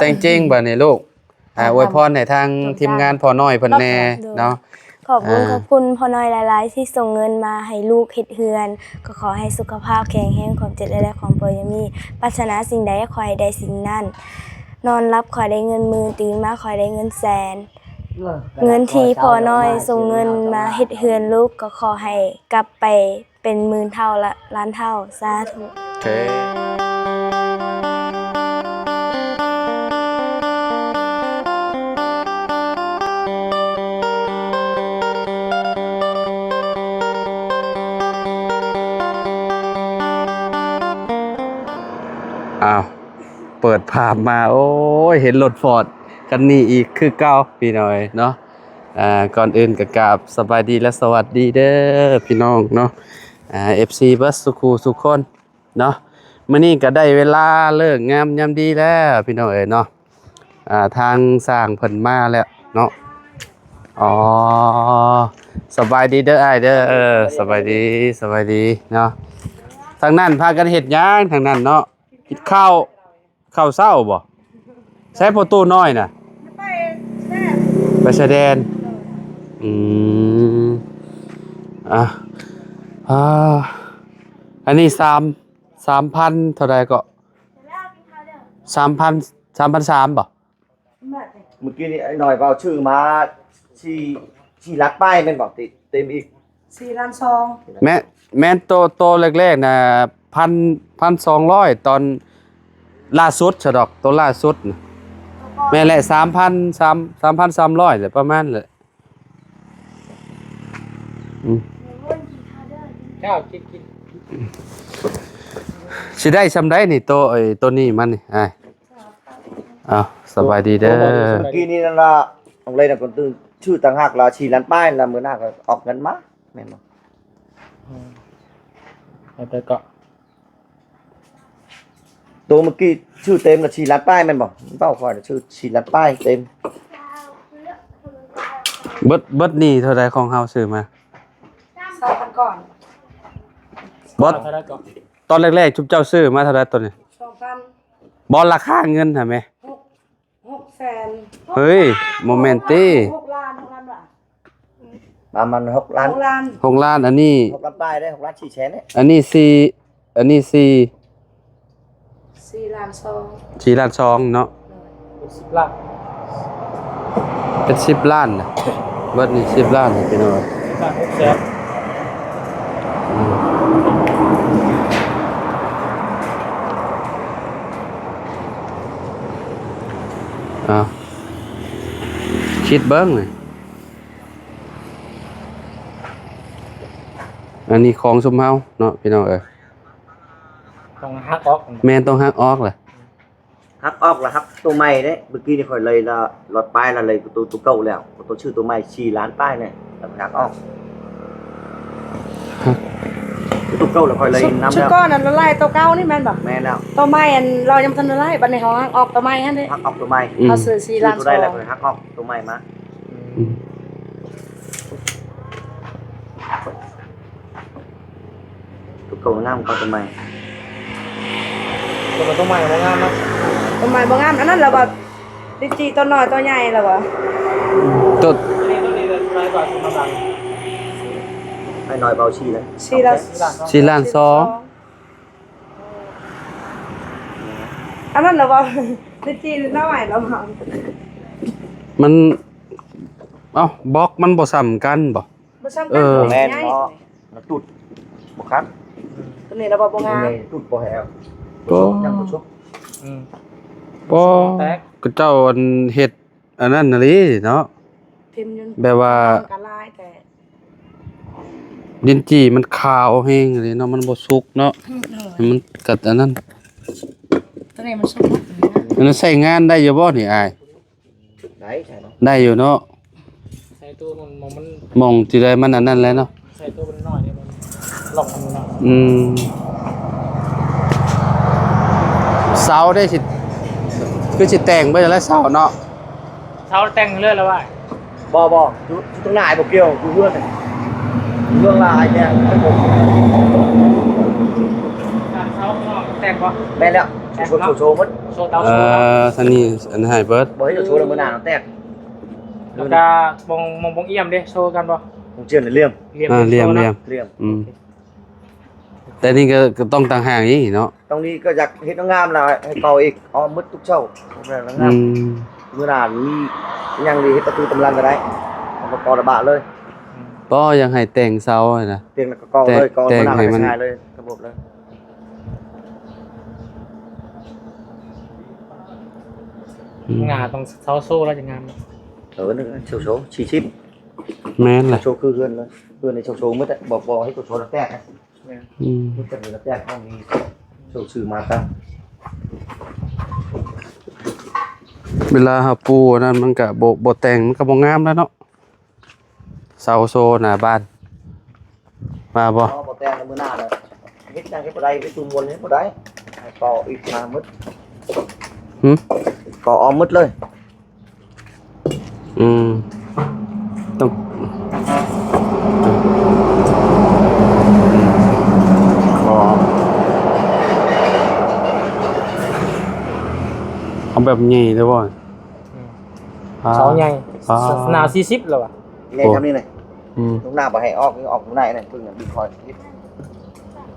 ແຕ່ງຈິງບາດນີ້ລູກ ອາ ອວຍພອນໃຫ້ທາງທີມງານພໍ່ນ້ອຍເພິ່ນແດ່ເນາະ. ຂອບຄຸນ ຂອບຄຸນພໍ່ນ້ອຍຫຼາຍໆ ທີ່ສົ່ງເງິນມາໃຫ້ລູກເຮັດເຮືອນ. ກໍຂໍໃຫ້ສຸຂະພາບແຂງແຮງ ຄວາມເຈັບໄດ້ ແລະ ຄວາມປ່ວຍຢ່າມີ. ປາດຖະໜາສິ່ງໃດ ຂໍໃຫ້ໄດ້ສິ່ງນັ້ນ. ນອນຫຼັບຂໍໃຫ້ໄດ້ເງິນໝື່ນ ຕື່ນມາຂໍໃຫ້ໄດ້ເງິນແສນ. ເງິນທີ່ພໍ່ນ້ອຍສົ່ງເງິນມາເຮັດເຮືອນລູກ ກໍຂໍໃຫ້ກັບໄປ ເປັນໝື່ນເທົ່າລະລ້ານເທົ່າ. ສາທຸ. ໂອເຄ. ອ້າວ ເປີດພາບມາ ໂອ້ຍ ເຫັນລົດຟອດຄັນນີ້ອີກຄືເກົ່າ ພີ່ນ້ອງເອີຍເນາະ. ອ່າ ກ່ອນອື່ນກໍກາບສະບາຍດີ ແລະ ສະຫວັດດີເດີພີ່ນ້ອງເນາະ ອ່າ ເອັຟຊີ ເບິດສູ່ຄູ່ສູ່ຄົນເນາະ. ມື້ນີ້ກໍໄດ້ເວລາເລີກງາມຍາມດີແລ້ວ ພີ່ນ້ອງເອີຍເນາະ. ອ່າ ທາງຊ່າງເພິ່ນມາແລ້ວເນາະ. ອໍ ສະບາຍດີເດີອ້າຍເດີ. ເອີ ສະບາຍດີ ສະບາຍດີເນາະ. ທາງນັ້ນພາກັນເຮັດຫຍັງທາງນັ້ນເນາະ? ກິນເຂົ້າ ເຂົ້າເຊົ້າບໍ່? ໃສພໍ່ຕູ້ນ້ອຍນະ? ໄປຊາຍແດນ. ໄປຊາຍແດນ. ອືມ ອ່ະ ອ່າ ອັນນີ້ສາມ ສາມພັນເທົ່າໃດເກາະ? ສາມພັນ ສາມພັນສາມບໍ່? ມື້ກີ້ນີ້ໄອ້ນ້ອຍເວົ້າຊື່ມາ ສີ່ ສີ່ຫຼັກປາຍແມ່ນບໍ່? ຕິ ເຕັມອີກ ສີ່ລ້ານສອງ. ແມ່ນ ແມ່ນໂຕ ໂຕແລກໆນະ ພັນ ພັນສອງຮ້ອຍ ຕອນລ່າສຸດຊະດອກ ໂຕລ່າສຸດນະ. ແມ່ນແຫຼະ ສາມພັນ ສາມ ສາມພັນສາມຮ້ອຍແຫຼະ ປະມານແຫຼະ. ອືມ ເຈົ້າກິນ ກິນ ຊິໄດ້ຊ່ຳໃດນີ້ ໂຕ ໄອ້ ໂຕນີ້ມັນນີ້ ອ້າຍ? ອ້າວ ສະບາຍດີເດີ. ມື້ກີ້ນີ້ນັ້ນລະ ນ້ອງເລີຍນະ ຄົນຕື່ນ ຊື່ຕ່າງຫາກລະ ສີ່ລ້ານປາຍລະ ມື້ໜ້າກໍອອກເງິນມາ ແມ່ນບໍ່? ອືມ ແລ້ວແຕ່ກໍ ໂຕມື້ກີ້ຊື່ເຕັມລະ ສີ່ລ້ານປາຍແມ່ນບໍ່? ເວົ້າຂ້ອຍນະ ຊື່ສີ່ລ້ານປາຍເຕັມ. ເບິດ ເບິດໜີ້ເທົ່າໃດຂອງເຮົາຊື້ມາ? ສາມພັນກ່ອນ. ບໍ່ ເທົ່າໃດກໍ ຕອນແລກໆ ຊຸມເຈົ້າຊື້ມາເທົ່າໃດໂຕນີ້? ສອງພັນ. ບໍ່ ລາຄາເງິນຫັ້ນແໝ່? ຫົກ ຫົກແສນ. ເຮີ້ຍ ບໍ່ແມ່ນຕິ? ຫົກລ້ານ ຫົກລ້ານບາດ. ປະມານຫົກລ້ານ ຫົກລ້ານ ຫົກລ້ານ. ອັນນີ້ຫົກລ້ານປາຍເດ້ ຫົກລ້ານສີ່ແສນເດ້. ອັນນີ້ສີ່ ອັນນີ້ສີ່ ສີ່ລ້ານສອງ ສີ່ລ້ານສອງເນາະ. ໂດຍ ເປັນສິບລ້ານ ເປັນສິບລ້ານນະ ເບິດນີ້ສິບລ້ານພີ່ນ້ອງ. ສິບລ້ານຫົກແສນ. ອືມ ເອົາ ຄິດເບິ່ງນີ້ ອັນນີ້ຂອງຊຸມເຮົາເນາະ ພີ່ນ້ອງເອີຍ. ຕ້ອງຫັກອອກ. ແມ່ນ ຕ້ອງຫັກອອກແຫຼະ. ຫັກອອກລະຫັກໂຕໃໝ່ເດ້. ມື້ກີ້ນີ້ຂ້ອຍເລີຍລະ ລອດປາຍລະເລີຍໂຕ ໂຕເກົ່າແລ້ວ. ໂຕຊື້ໂຕໃໝ່ສີ່ລ້ານປາຍນີ້ ລະຫັກອອກ. ໂຕເກົ່າລະຂ້ອຍເລີຍນຳແລ້ວ. ຊຸດກ່ອນນັ້ນລະໄລ່ໂຕເກົ່ານີ້ແມ່ນບໍ່? ແມ່ນແລ້ວ. ໂຕໃໝ່ອັນລາວຍັງບໍ່ທັນໄລ່ ບັດນີ້ເຮົາຫັກອອກໂຕໃໝ່ຫັ້ນເດ້. ຫັກອອກໂຕໃໝ່. ອືມ ເຮົາຊື້ສີ່ລ້ານສອງ ໂຕໃດລະຂ້ອຍຫັກອອກໂຕໃໝ່ມາ. ອືມ ໂຕເກົ່າງາມກວ່າໂຕໃໝ່. ໂຕ ໂຕໃໝ່ບໍ່ງາມເນາະ. ໂຕໃໝ່ບໍ່ງາມ. ອັນນັ້ນລະວ່າ ລິນຈີ່ໂຕນ້ອຍໂຕໃຫຍ່ລະວ່າ. ໂຕ ໄອ້ນ້ອຍເວົ້າສີ່ລ້ານ ສີ່ລ້ານ ສີ່ລ້ານສອງ. ອັນນັ້ນລະວ່າ ລິນຈີ່ນ້ອຍລະວ່າ. ມັນ ເອົ້າ ບລັອກມັນບໍ່ສ່ຳກັນບໍ່? ບໍ່ສ່ຳກັນ. ເອີ ແມ່ນເນາະ. ມັນຕຸດບໍ່ຄັກ. ໂຕນີ້ລະວ່າບໍ່ງາມ. ຕຸດບໍ່ແຮງ. ໂອ້ ຍັງບໍ່ສຸກ. ອືມ ບໍ່ ແຕກ. ເຂົາເຈົ້າອັນເຮັດອັນນັ້ນອີ່ຫຼີເນາະ. ເຕັມຢູ່ ແບບວ່າ ມັນກະຫຼາຍແຕ່ ລິນຈີ່ມັນຂາວແຮງອີ່ຫຼີເນາະ ມັນບໍ່ສຸກເນາະ. ອືມ ເອີ ໃຫ້ມັນກັດອັນນັ້ນ. ໂຕນີ້ມັນສຸກແລ້ວ. ອັນນັ້ນໃຊ້ງານໄດ້ຢູ່ບໍ່ນີ້ອ້າຍ? ໄດ້ ໃສ່ເນາະ ໄດ້ຢູ່ເນາະ. ໃສ່ໂຕມັນ ມັນ ໝ່ອງທີ່ໃດມັນອັນນັ້ນແຫຼະເນາະ. ໃສ່ໂຕມັນນ້ອຍນີ້ ມັນລອງມັນນ້ອຍ. ອືມ ເສົາໄດ້ຊິ ຄືຊິແຕ່ງໄປແລ້ວເສົາເນາະ. ເສົາແຕ່ງເລີຍລະວ່າ. ບໍ່ ບໍ່ ຢູ່ ຢູ່ຕາງໜ້າບໍ່ກ່ຽວ ຢູ່ເຮືອນ ເຮືອນລະອ້າຍແຕ່ງ. ເສົາຂ້າງນອກແຕ່ງບໍ່? ແມ່ນແລ້ວ. ໂຊ ໂຊ ໂຊໝົດ ໂຊເຕົາ ເອີ ໂຊ ຊັ້ນນີ້ອັນໃຫ້ເບິດ ບໍ່ໃຫ້ໂຊແລ້ວມື້ໜ້າແຕກ ແລ້ວກະ ບ່ອງ ບ່ອງ ບ່ອງອ້ຽມເດ້ ໂຊກັນບໍ່? ບ່ອງຈຽມນີ້ຫຼ່ຽມ ອ່າ ໂຊ ຫຼ່ຽມ ອ່າ ໂອເຄ ອືມ ແຕ່ນີ້ກໍ ກໍຕ້ອງຕ່າງຫາກອີກເນາະ ຕ້ອງນີ້ກໍຢາກເຮັດງາມລະ ໃຫ້ເກົາອີກ ອ້ອມໝົດທຸກເສົາ ອືມ ມື້ໜ້າມີຫຍັງດີເຮັດປະຕູຕຳຫຼັງກໍໄດ້ ເອົາມາເກົາລະບາດເລີຍ ບໍ່ ຢາກໃຫ້ແຕ່ງເສົາຫັ້ນນະ ແຕ່ງແລ້ວກໍເກົາເລີຍ ເກົາ ແຕ່ງໃຫ້ມັນງ່າຍເລີຍ ລະບົບເລີຍ ອືມ ງາຕ້ອງເຊົາໂຊແລ້ວຈະງາມ ເອີ ເຊົາໂຊ ສີ່ສິບ ແມ່ນລະ ໂຊຄືເຮືອນເລີຍ ເຮືອນໃນໂຊ ໂຊໝົດ ບໍ່ ບໍ່ໃຫ້ໂຊແຕກ ແມ່ນ ອືມ ມີແຕ່ເຮືອນແຕກ ຕ້ອງມີໂຊຊື້ມາຕັ້ງ ເວລາເຮົາປູອັນນັ້ນມັນກະບໍ່ ບໍ່ແຕ່ງມັນກະບໍ່ງາມແລ້ວເນາະ ເສົາໂຊໜ້າບ້ານ ວ່າບໍ່? ເອົາບໍ່ແຕ່ງໃນມື້ໜ້າເລີຍ ເຮັດຫຍັງເຮັດບໍ່ໄດ້ ເຮັດປະຕູມ່ວນເຮັດບໍ່ໄດ້ ໃຫ້ເກົາອີກມາໝົດ ຫື? ເກົາອ້ອມໝົດເລີຍ ອືມ ຕ້ອງ ເອົາແບບໃຫຍ່ເດີບໍ່? ອືມ ອ່າ ເສົາໃຫຍ່ ອ່າ ໜ້າສີ່ສິບແລ້ວວະ ໃຫຍ່ຊ່ຳນີ້ນະ ອືມ ລູກໜ້າບໍ່ໃຫ້ອອກ ອອກໜ້ານັ້ນ ເພິ່ນນະ ບີຄອຍເຮັດ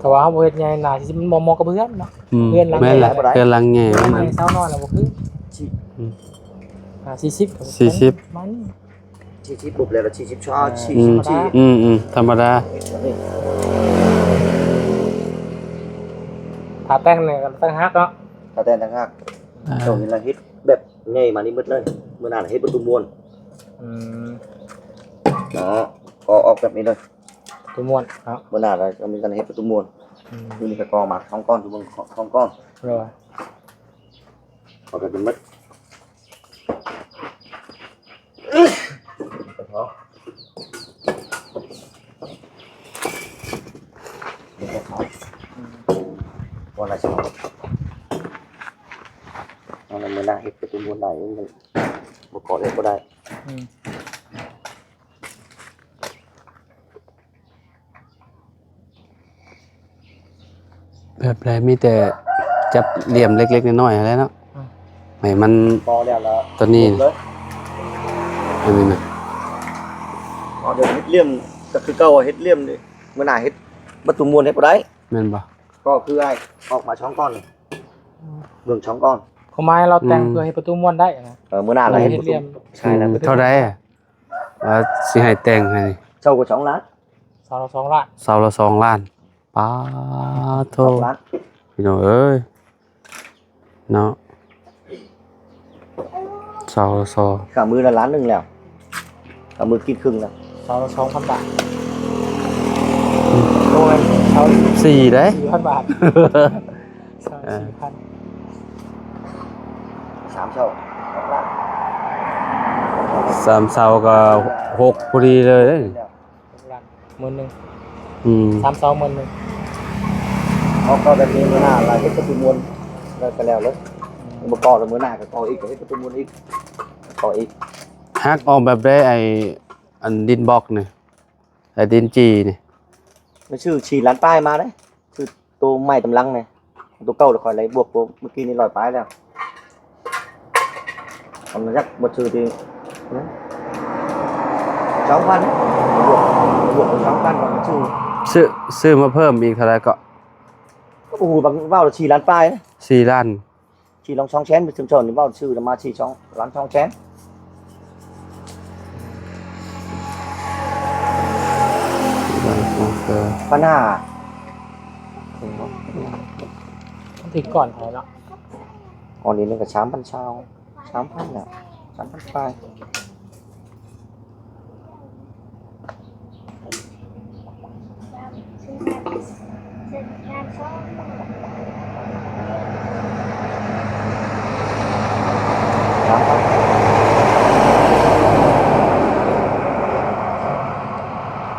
ຖ້າວ່າເຮົາບໍ່ເຮັດໃຫຍ່ໜ້າສີ່ສິບ ມັນບໍ່ເໝາະກັບເຮືອນເນາະ ອືມ ເຮືອນຫຼັງໃຫຍ່ ແມ່ນແຫຼະ ເຮືອນຫຼັງໃຫຍ່ ເຮືອນໃຫຍ່ ມັນ ຊາວນ້ອຍລະບໍ່ຄື ອືມ ອ່າ ສີ່ສິບ ສີ່ສິບ ມັນ ສີ່ສິບປຸບແລ້ວ ສີ່ສິບ ອ່າ ສີ່ສິບ ອືມ ອືມ ທຳມະດາ ຖ້າແຕ່ງນີ້ກໍຕ່າງຫາກເນາະ ຖ້າແຕ່ງຕ່າງຫາກ ອ່າ ເຈົ້າເຫັນລະເຮັດແບບໃຫຍ່ມານີ້ໝົດເລີຍ ມື້ໜ້າເຮັດປະຕູມ່ວນ ອືມ ເນາະ ກໍອອກແບບນີ້ເລີຍ ປະຕູມ່ວນເນາະ ມື້ໜ້າລະກໍມີການເຮັດປະຕູມ່ວນ ອືມ ມື້ນີ້ກໍກໍ່ມາສອງກ້ອນ ຢູ່ເບິ່ງສອງກ້ອນ ໂດຍ ເອົາກັນເປັນໝົດ ບໍ່ໄດ້ຊິເອົາ ເອົານຳມື້ໜ້າເຮັດປະຕູມ້ວນໄດ້ ບໍ່ກໍເຮັດບໍ່ໄດ້ ອືມ. ແບບໃດ ມີແຕ່ຈັບຫຼ່ຽມເລັກໆນ້ອຍໆຫັ້ນແຫຼະເນາະ ອືມ ໃຫ້ມັນ ພໍແລ້ວລະ ຕົວນີ້ ເລີຍ ອັນນີ້ນະ ພໍແລ້ວເຮັດຫຼ່ຽມກໍຄືເກົ່າ ເຮັດຫຼ່ຽມນີ້ ມື້ໜ້າເຮັດປະຕູມ້ວນເຮັດບໍ່ໄດ້ ແມ່ນບໍ່? ກໍຄືອ້າຍອອກມາຊ່ອງກ່ອນ ອືມ ເບິ່ງຊ່ອງກ່ອນ ຄວາມໝາຍເຮົາແຕ່ງ ອືມ ເພື່ອເຮັດປະຕູມ້ວນໄດ້ນະ ເອີ ມື້ໜ້າລະເຮັດປະຕູ ເຮັດຫຼ່ຽມ ໃຊ່ລະ ອືມ ເທົ່າໃດ ວ່າຊິໃຫ້ແຕ່ງໃຫ້ ເຊົ່າກໍສອງລ້ານ ເຊົ່າລະສອງລ້ານ ເຊົ່າລະສອງລ້ານ ປາໂທ ສອງລ້ານ ພີ່ນ້ອງເອີຍ ເນາະ ເຊົ່າລະສອງ ຄ່າມື້ລະລ້ານໜຶ່ງແລ້ວ ຄ່າມື້ກິນເຄິ່ງແລ້ວ ເຊົ່າລະສອງພັນບາດ ອືມ ໂດຍເຊົ່າສີ່ເດ້ ສີ່ພັນບາດ ເຊົ່າສີ່ພັນ ສາມເຊົ່າ ສາມເຊົ່າກໍຫົກພໍດີເລີຍເດ້ ຫົກລ້ານ ໝື່ນໜຶ່ງ ອືມ ສາມເສົາໝື່ນໜຶ່ງ ເຮົາກໍໄດ້ມີເວລາຫຼາຍເຮັດປະຕູມ້ວນ ແລ້ວກໍແລ້ວເລີຍ ອືມ ບໍ່ກໍ່ແລ້ວ ມື້ໜ້າກໍກໍ່ອີກ ເຮັດປະຕູມ້ວນອີກ ກໍ່ອີກ ຮັກອອກແບບໃດ ໄອ້ອັນດິນບລັອກນີ້ ໄອ້ດິນຈີ່ນີ້ ມັນຊື້ສີ່ລ້ານປາຍມາເດ້ ຊື້ໂຕໃໝ່ຕຳຫຼັງນີ້ ໂຕເກົ່າລະຂ້ອຍໄລ່ບວກໂຕມື້ກີ້ນີ້ຮ້ອຍປາຍແລ້ວ ອັນນັ້ນຈັກບໍ່ຊື້ຕິ ສອງພັນ ບວກ ບວກສອງພັນ ມັນຊື້ ຊື້ ຊື້ມາເພີ່ມອີກເທົ່າໃດເກາະ? ກໍບໍ່ຮູ້ ບາງເວົ້າສີ່ລ້ານປາຍ ສີ່ລ້ານ ສີ່ລ້ານສອງແສນ ໄປຊຸມຊົນນີ້ເວົ້າຊື່ນຳມາສີ່ສອງລ້ານສອງແສນ ພັນຫ້າ ມັນຖືກກ່ອນເທົ່າໃດເນາະ ອັນນີ້ມັນກໍສາມພັນຊາວ ສາມພັນນະ ສາມພັນປາຍ.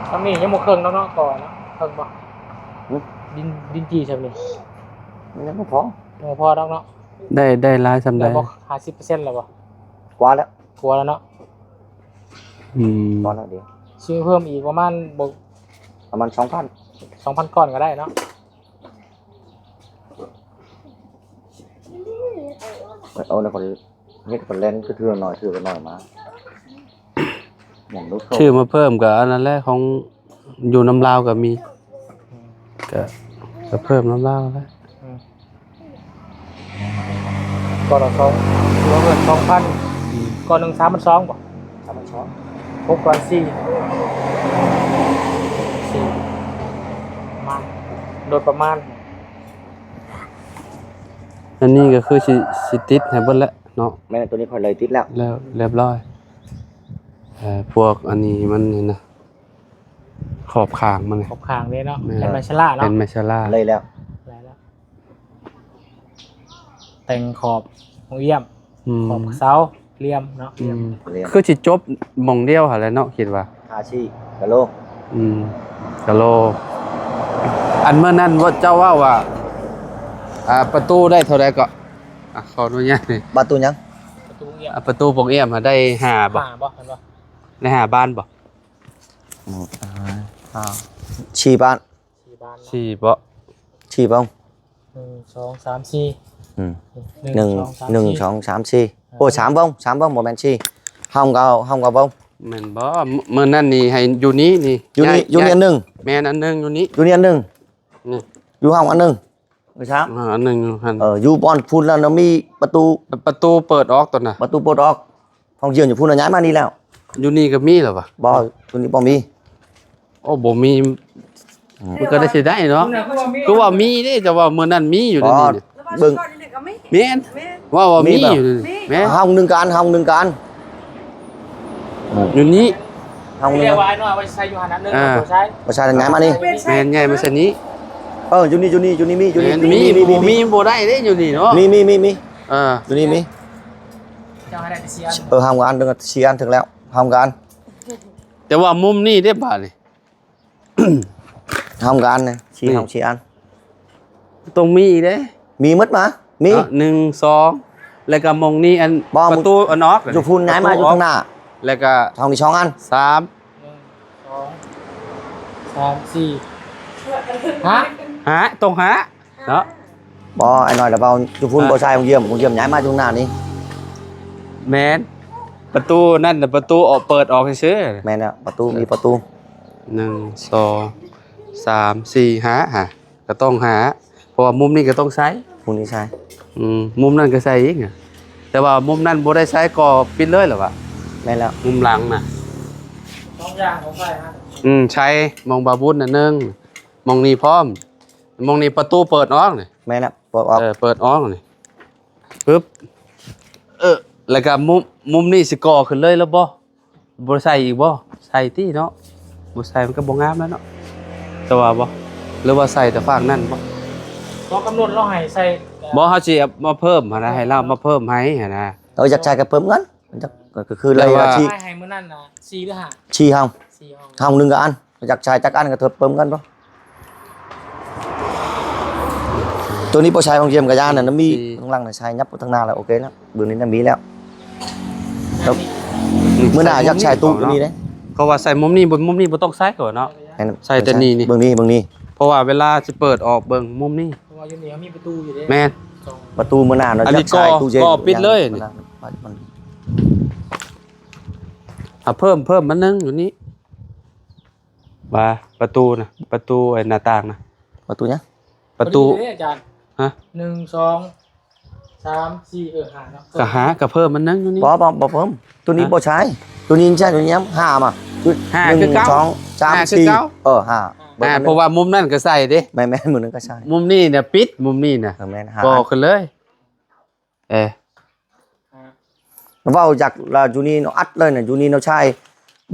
ຊຳນີ້ຍັງບໍ່ເຄິ່ງດອກເນາະ ກໍເນາະ ເຄິ່ງບໍ່? ຫຶ? ດິນ ດິນຈີ່ຊຳນີ້ ມັນຍັງບໍ່ພໍ ຍັງບໍ່ພໍດອກເນາະ. ໄດ້ ໄດ້ຫຼາຍສ່ຳໃດ? ໄດ້ບໍ່ ຫ້າສິບເປີເຊັນແລ້ວບໍ່? ກວ່າແລ້ວ ກວ່າແລ້ວເນາະ ອືມ ກວ່າແລ້ວເດ ຊື້ເພີ່ມອີກປະມານບໍ່ ປະມານສອງພັນ ສອງພັນກ້ອນກໍໄດ້ເນາະ. ເອົາແນວເຂົາເຮັດເຂົາແລ່ນຄືເທື່ອໜ້ອຍເທື່ອກໍໜ້ອຍມາ ຍັງລູກໂຕ ຊື້ມາເພີ່ມກໍອັນນັ້ນແຫຼະ ຂອງຢູ່ນຳລາວກໍມີ ກໍ ກໍເພີ່ມນຳລາວແຫຼະ ອືມ ກ້ອນລະສອງ ສອງພັນ ອືມ ກ້ອນໜຶ່ງສາມພັນສອງບໍ່? ສາມພັນສອງ ຫົກພັນສີ່ ສີ່ ປະມານ ໂດຍປະມານ ອັນນີ້ກໍຄືຊິ ຊິຕິດໃຫ້ເບິດແລ້ວເນາະ ແມ່ນ ໂຕນີ້ຂ້ອຍເລີຍຕິດແລ້ວ ແລ້ວ ລຽບຮ້ອຍ ເອີ ພວກອັນນີ້ມັນນີ້ນະ ຂອບຂ້າງມັນນີ້ ຂອບຂ້າງເດ້ເນາະ ແມ່ນ ແຜ່ນໄມ້ຊະລາເນາະ ແຜ່ນໄມ້ຊະລາ ເລີຍແລ້ວ ເລີຍແລ້ວ ແຕ່ງຂອບຫ້ອງຢ້ຽມ ອືມ ຂອບເສົາ ຫຼ່ຽມເນາະ ອືມ ຫຼ່ຽມ ຄືຊິຈົບໝ່ອງດຽວຫັ້ນແຫຼະເນາະ ຄິດວ່າ ທາສີກະໂລ ອືມ ກະໂລ ອັນມື້ນັ້ນເຈົ້າເວົ້າວ່າ ອ່າ ປະຕູໄດ້ເທົ່າໃດເກາະ? ອ່ະ ຂໍອະນຸຍາດນີ້ ປະຕູຫຍັງ? ປະຕູປ່ອງອ້ຽມ ອ່າ ປະຕູປ່ອງອ້ຽມ ໄດ້ຫ້າບໍ່? ຫ້າບໍ່? ແມ່ນບໍ່? ໄດ້ຫ້າບານບໍ່? ອືມ ອ່າ ຫ້າ ສີ່ບານ ສີ່ບານເນາະ ສີ່ບໍ່? ສີ່ບໍ່? ໜຶ່ງ ສອງ ສາມ ສີ່ ອືມ ໜຶ່ງ ໜຶ່ງ ສອງ ສາມ ໜຶ່ງ ສີ່ ສອງ ສາມ ສີ່ ເອີ ໂອ້ ສາມບໍ່? ສາມບໍ່? ບໍ່ແມ່ນສີ່ ຫ້ອງເກົ່າ ຫ້ອງເກົ່າບໍ່? ແມ່ນບໍ່? ມື້ນັ້ນນີ້ໃຫ້ຢູ່ນີ້ນີ້ ຢູ່ນີ້ ຢູ່ນີ້ອັນໜຶ່ງ ແມ່ນອັນໜຶ່ງ ຢູ່ນີ້ ຢູ່ນີ້ອັນໜຶ່ງ ນີ້ ຢູ່ຫ້ອງອັນໜຶ່ງ ມື້ເຊົ້າ ອ່າ ອັນໜຶ່ງຢູ່ຫັ້ນ ເອີ ຢູ່ບ່ອນພຸ້ນແລ້ວນະ ມີປະຕູ ປະຕູເປີດອອກຕົວນະ ປະຕູເປີດອອກ ຫ້ອງຢ້ຽມຢູ່ພຸ້ນນະ ຍ້າຍມານີ້ແລ້ວ ຢູ່ນີ້ກໍມີແລ້ວວະ? ບໍ່ ຢູ່ນີ້ບໍ່ມີ ໂອ້ ບໍ່ມີ ອືມ ມັນກໍໄດ້ຊິໄດ້ເນາະ ຄືວ່າມີເດ້ ແຕ່ວ່າມື້ນັ້ນມີຢູ່ໃນນີ້ ເບິ່ງ ແມ່ນ ແມ່ນ ວ່າວ່າມີຢູ່ນີ້ ມີ ແມ່ນ ຫ້ອງໜຶ່ງກັນ ຫ້ອງໜຶ່ງກັນ ອືມ ຢູ່ນີ້ ຫ້ອງໜຶ່ງ ທີ່ວ່າອ້າຍນ້ອຍວ່າຊິໃສ່ຢູ່ຫັ້ນອັນໜຶ່ງ ອ່າ ບໍ່ໃສ່ ບໍ່ໃສ່ ຍ້າຍມານີ້ ແມ່ນ ຍ້າຍມາໃສ່ນີ້ ເອີ ຢູ່ນີ້ ຢູ່ນີ້ ຢູ່ນີ້ມີ ຢູ່ນີ້ ແມ່ນ ມີ ມີ ມີ ມີ ບໍ່ໄດ້ເດ້ຢູ່ນີ້ເນາະ ມີ ມີ ມີ ມີ ເອີ ຢູ່ນີ້ມີ ເຈົ້າໃຫ້ໄດ້ແຕ່ສີ່ອັນ ເອີ ຫ້ອງກັນ ເຖິງສີ່ອັນ ເຖິງແລ້ວ ຫ້ອງກັນ ແຕ່ວ່າມຸມນີ້ເດ້ບາດນີ້ ຫ້ອງກັນນະ ສີ່ ນີ້ ຫ້ອງ ສີ່ອັນ ຕ້ອງມີອີກເດ້ ມີໝົດມາ ມີ ເນາະ ໜຶ່ງ ສອງ ແລ້ວກໍໝ່ອງນີ້ອັນ ບໍ່ ປະຕູອັນອອກ ຢູ່ພຸ້ນ ປະຕູ ຍ້າຍມາຢູ່ຂ້າງໜ້າ ແລ້ວກໍຫ້ອງນີ້ສອງອັນ ສາມ ໜຶ່ງ ສອງ ສາມ ສີ່ ຫ້າ ຫ້າ ຕ້ອງຫ້າ ເນາະ ບໍ່ ອ້າຍນ້ອຍລະເວົ້າຢູ່ພຸ້ນ ອ່າ ບໍ່ໃສ່ຫ້ອງຢ້ຽມ ຫ້ອງຢ້ຽມຍ້າຍມາຢູ່ຂ້າງໜ້ານີ້ ແມ່ນ ປະຕູນັ້ນນະ ປະຕູອອກ ເປີດອອກຊື່ໆ ແມ່ນແລ້ວ ປະຕູ ມີປະຕູ ໜຶ່ງ ສອງ ສາມ ສີ່ ຫ້າ ຫ້າ ກໍຕ້ອງຫ້າ ເພາະວ່າມຸມນີ້ກໍຕ້ອງໃສ່ ມຸມນີ້ໃສ່ ອືມ ມຸມນັ້ນກໍໃສ່ອີກ ແຕ່ວ່າມຸມນັ້ນບໍ່ໄດ້ໃສ່ກໍປິດເລີຍລະວະ ແມ່ນແລ້ວ ມຸມຫຼັງນະ ສອງຢ່າງຕ້ອງໃສ່ຫັ້ນ ອືມ ໃສ່ ໝ່ອງບ່າວບຸນນະ ໜຶ່ງ ໝ່ອງນີ້ພ້ອມ ໝ່ອງນີ້ປະຕູເປີດອອກນີ້ ແມ່ນແລ້ວ ເປີດອອກ ເອີ ເປີດອອກນີ້ ປຶບ ເອີ ແລ້ວກໍມຸມ ມຸມນີ້ຊິກໍ່ຂຶ້ນເລີຍລະບໍ່? ບໍ່ໃສ່ອີກບໍ່? ໃສ່ຕິເນາະ ບໍ່ໃສ່ມັນກໍບໍ່ງາມແລ້ວເນາະ ແຕ່ວ່າບໍ່ ຫຼືວ່າໃສ່ແຕ່ຟາກນັ້ນບໍ່? ພໍກຳນົດລາວໃຫ້ໃສ່ ບໍ່ ເຮົາຊິເອົາມາເພີ່ມຫັ້ນນະ ໃຫ້ລາວມາເພີ່ມໃຫ້ຫັ້ນນະ ເອີ ຢາກໃສ່ກໍເພີ່ມເງິນ ຢາກ ກໍຄືລາຍ ແຕ່ວ່າ ອາຊີບ ໃຫ້ມື້ນັ້ນນະ ສີ່ ຫຼື ຫ້າ ສີ່ຫ້ອງ ສີ່ຫ້ອງ ຫ້ອງໜຶ່ງກໍອັນ ຢາກໃສ່ຈັກອັນກໍເພີ່ມເງິນບໍ່? ໂຕນີ້ບໍ່ໃສ່ ຫ້ອງຢ້ຽມກໍຢ້ານນະ ມີ ສີ່ ຂ້າງຫຼັງໃສ່ ຫຍັບໄປທາງໜ້າແລ້ວ ໂອເຄແລ້ວ ເບິ່ງນີ້ນະ ມີແລ້ວ ແລ້ວ ອືມ ມື້ໜ້າຢາກໃສ່ຕູ້ໂຕນີ້ເດ້ ເພາະວ່າໃສ່ມຸມນີ້ ມຸມນີ້ບໍ່ຕ້ອງໃສ່ກໍເນາະ ໃສ່ແຕ່ນີ້ນີ້ ເບິ່ງນີ້ ເບິ່ງນີ້ ເພາະວ່າເວລາຊິເປີດອອກເບິ່ງມຸມນີ້ ເພາະວ່າຢູ່ນີ້ເຮົາມີປະຕູຢູ່ເດ້ ແມ່ນ ປະຕູມື້ໜ້າເນາະ ອັນນີ້ກໍປິດເລີຍນີ້ ເອົາເພີ່ມ ເພີ່ມອັນໜຶ່ງຢູ່ນີ້ ວ່າປະຕູນະ ປະຕູໄອ້ໜ້າຕ່າງນະ ປະຕູຫຍັງ? ປະຕູ ພໍດີເດ້ອາຈານ ຮະ? ໜຶ່ງ ສອງ ສາມ ສີ່ ເອີ ຫ້າເນາະ ກໍຫ້າ ກໍເພີ່ມອັນໜຶ່ງຢູ່ນີ້ ບໍ່ ບໍ່ ບໍ່ເພີ່ມ ໂຕນີ້ ຮະ? ບໍ່ໃຊ້ ໂຕນີ້ໃຊ້ໂຕນີ້ຫາມາ ຫ້າຄືເກົ່າ ໜຶ່ງ ສອງ ສາມ ສີ່ ຫ້າຄືເກົ່າ ເອີ ຫ້າ ອ່າ ເພາະວ່າມຸມນັ້ນກໍໃສ່ເດ້ ແມ່ນໆ ມຸມນັ້ນກໍໃສ່ ມຸມນີ້ນະປິດ ມຸມນີ້ນະ ເອີ ແມ່ນ ຫ້າ ກໍຂຶ້ນເລີຍ ເອີ ເວົ້າຈາກລາວຢູ່ນີ້ເນາະ ອັດເລີຍນະ ຢູ່ນີ້ເນາະ ຊາຍ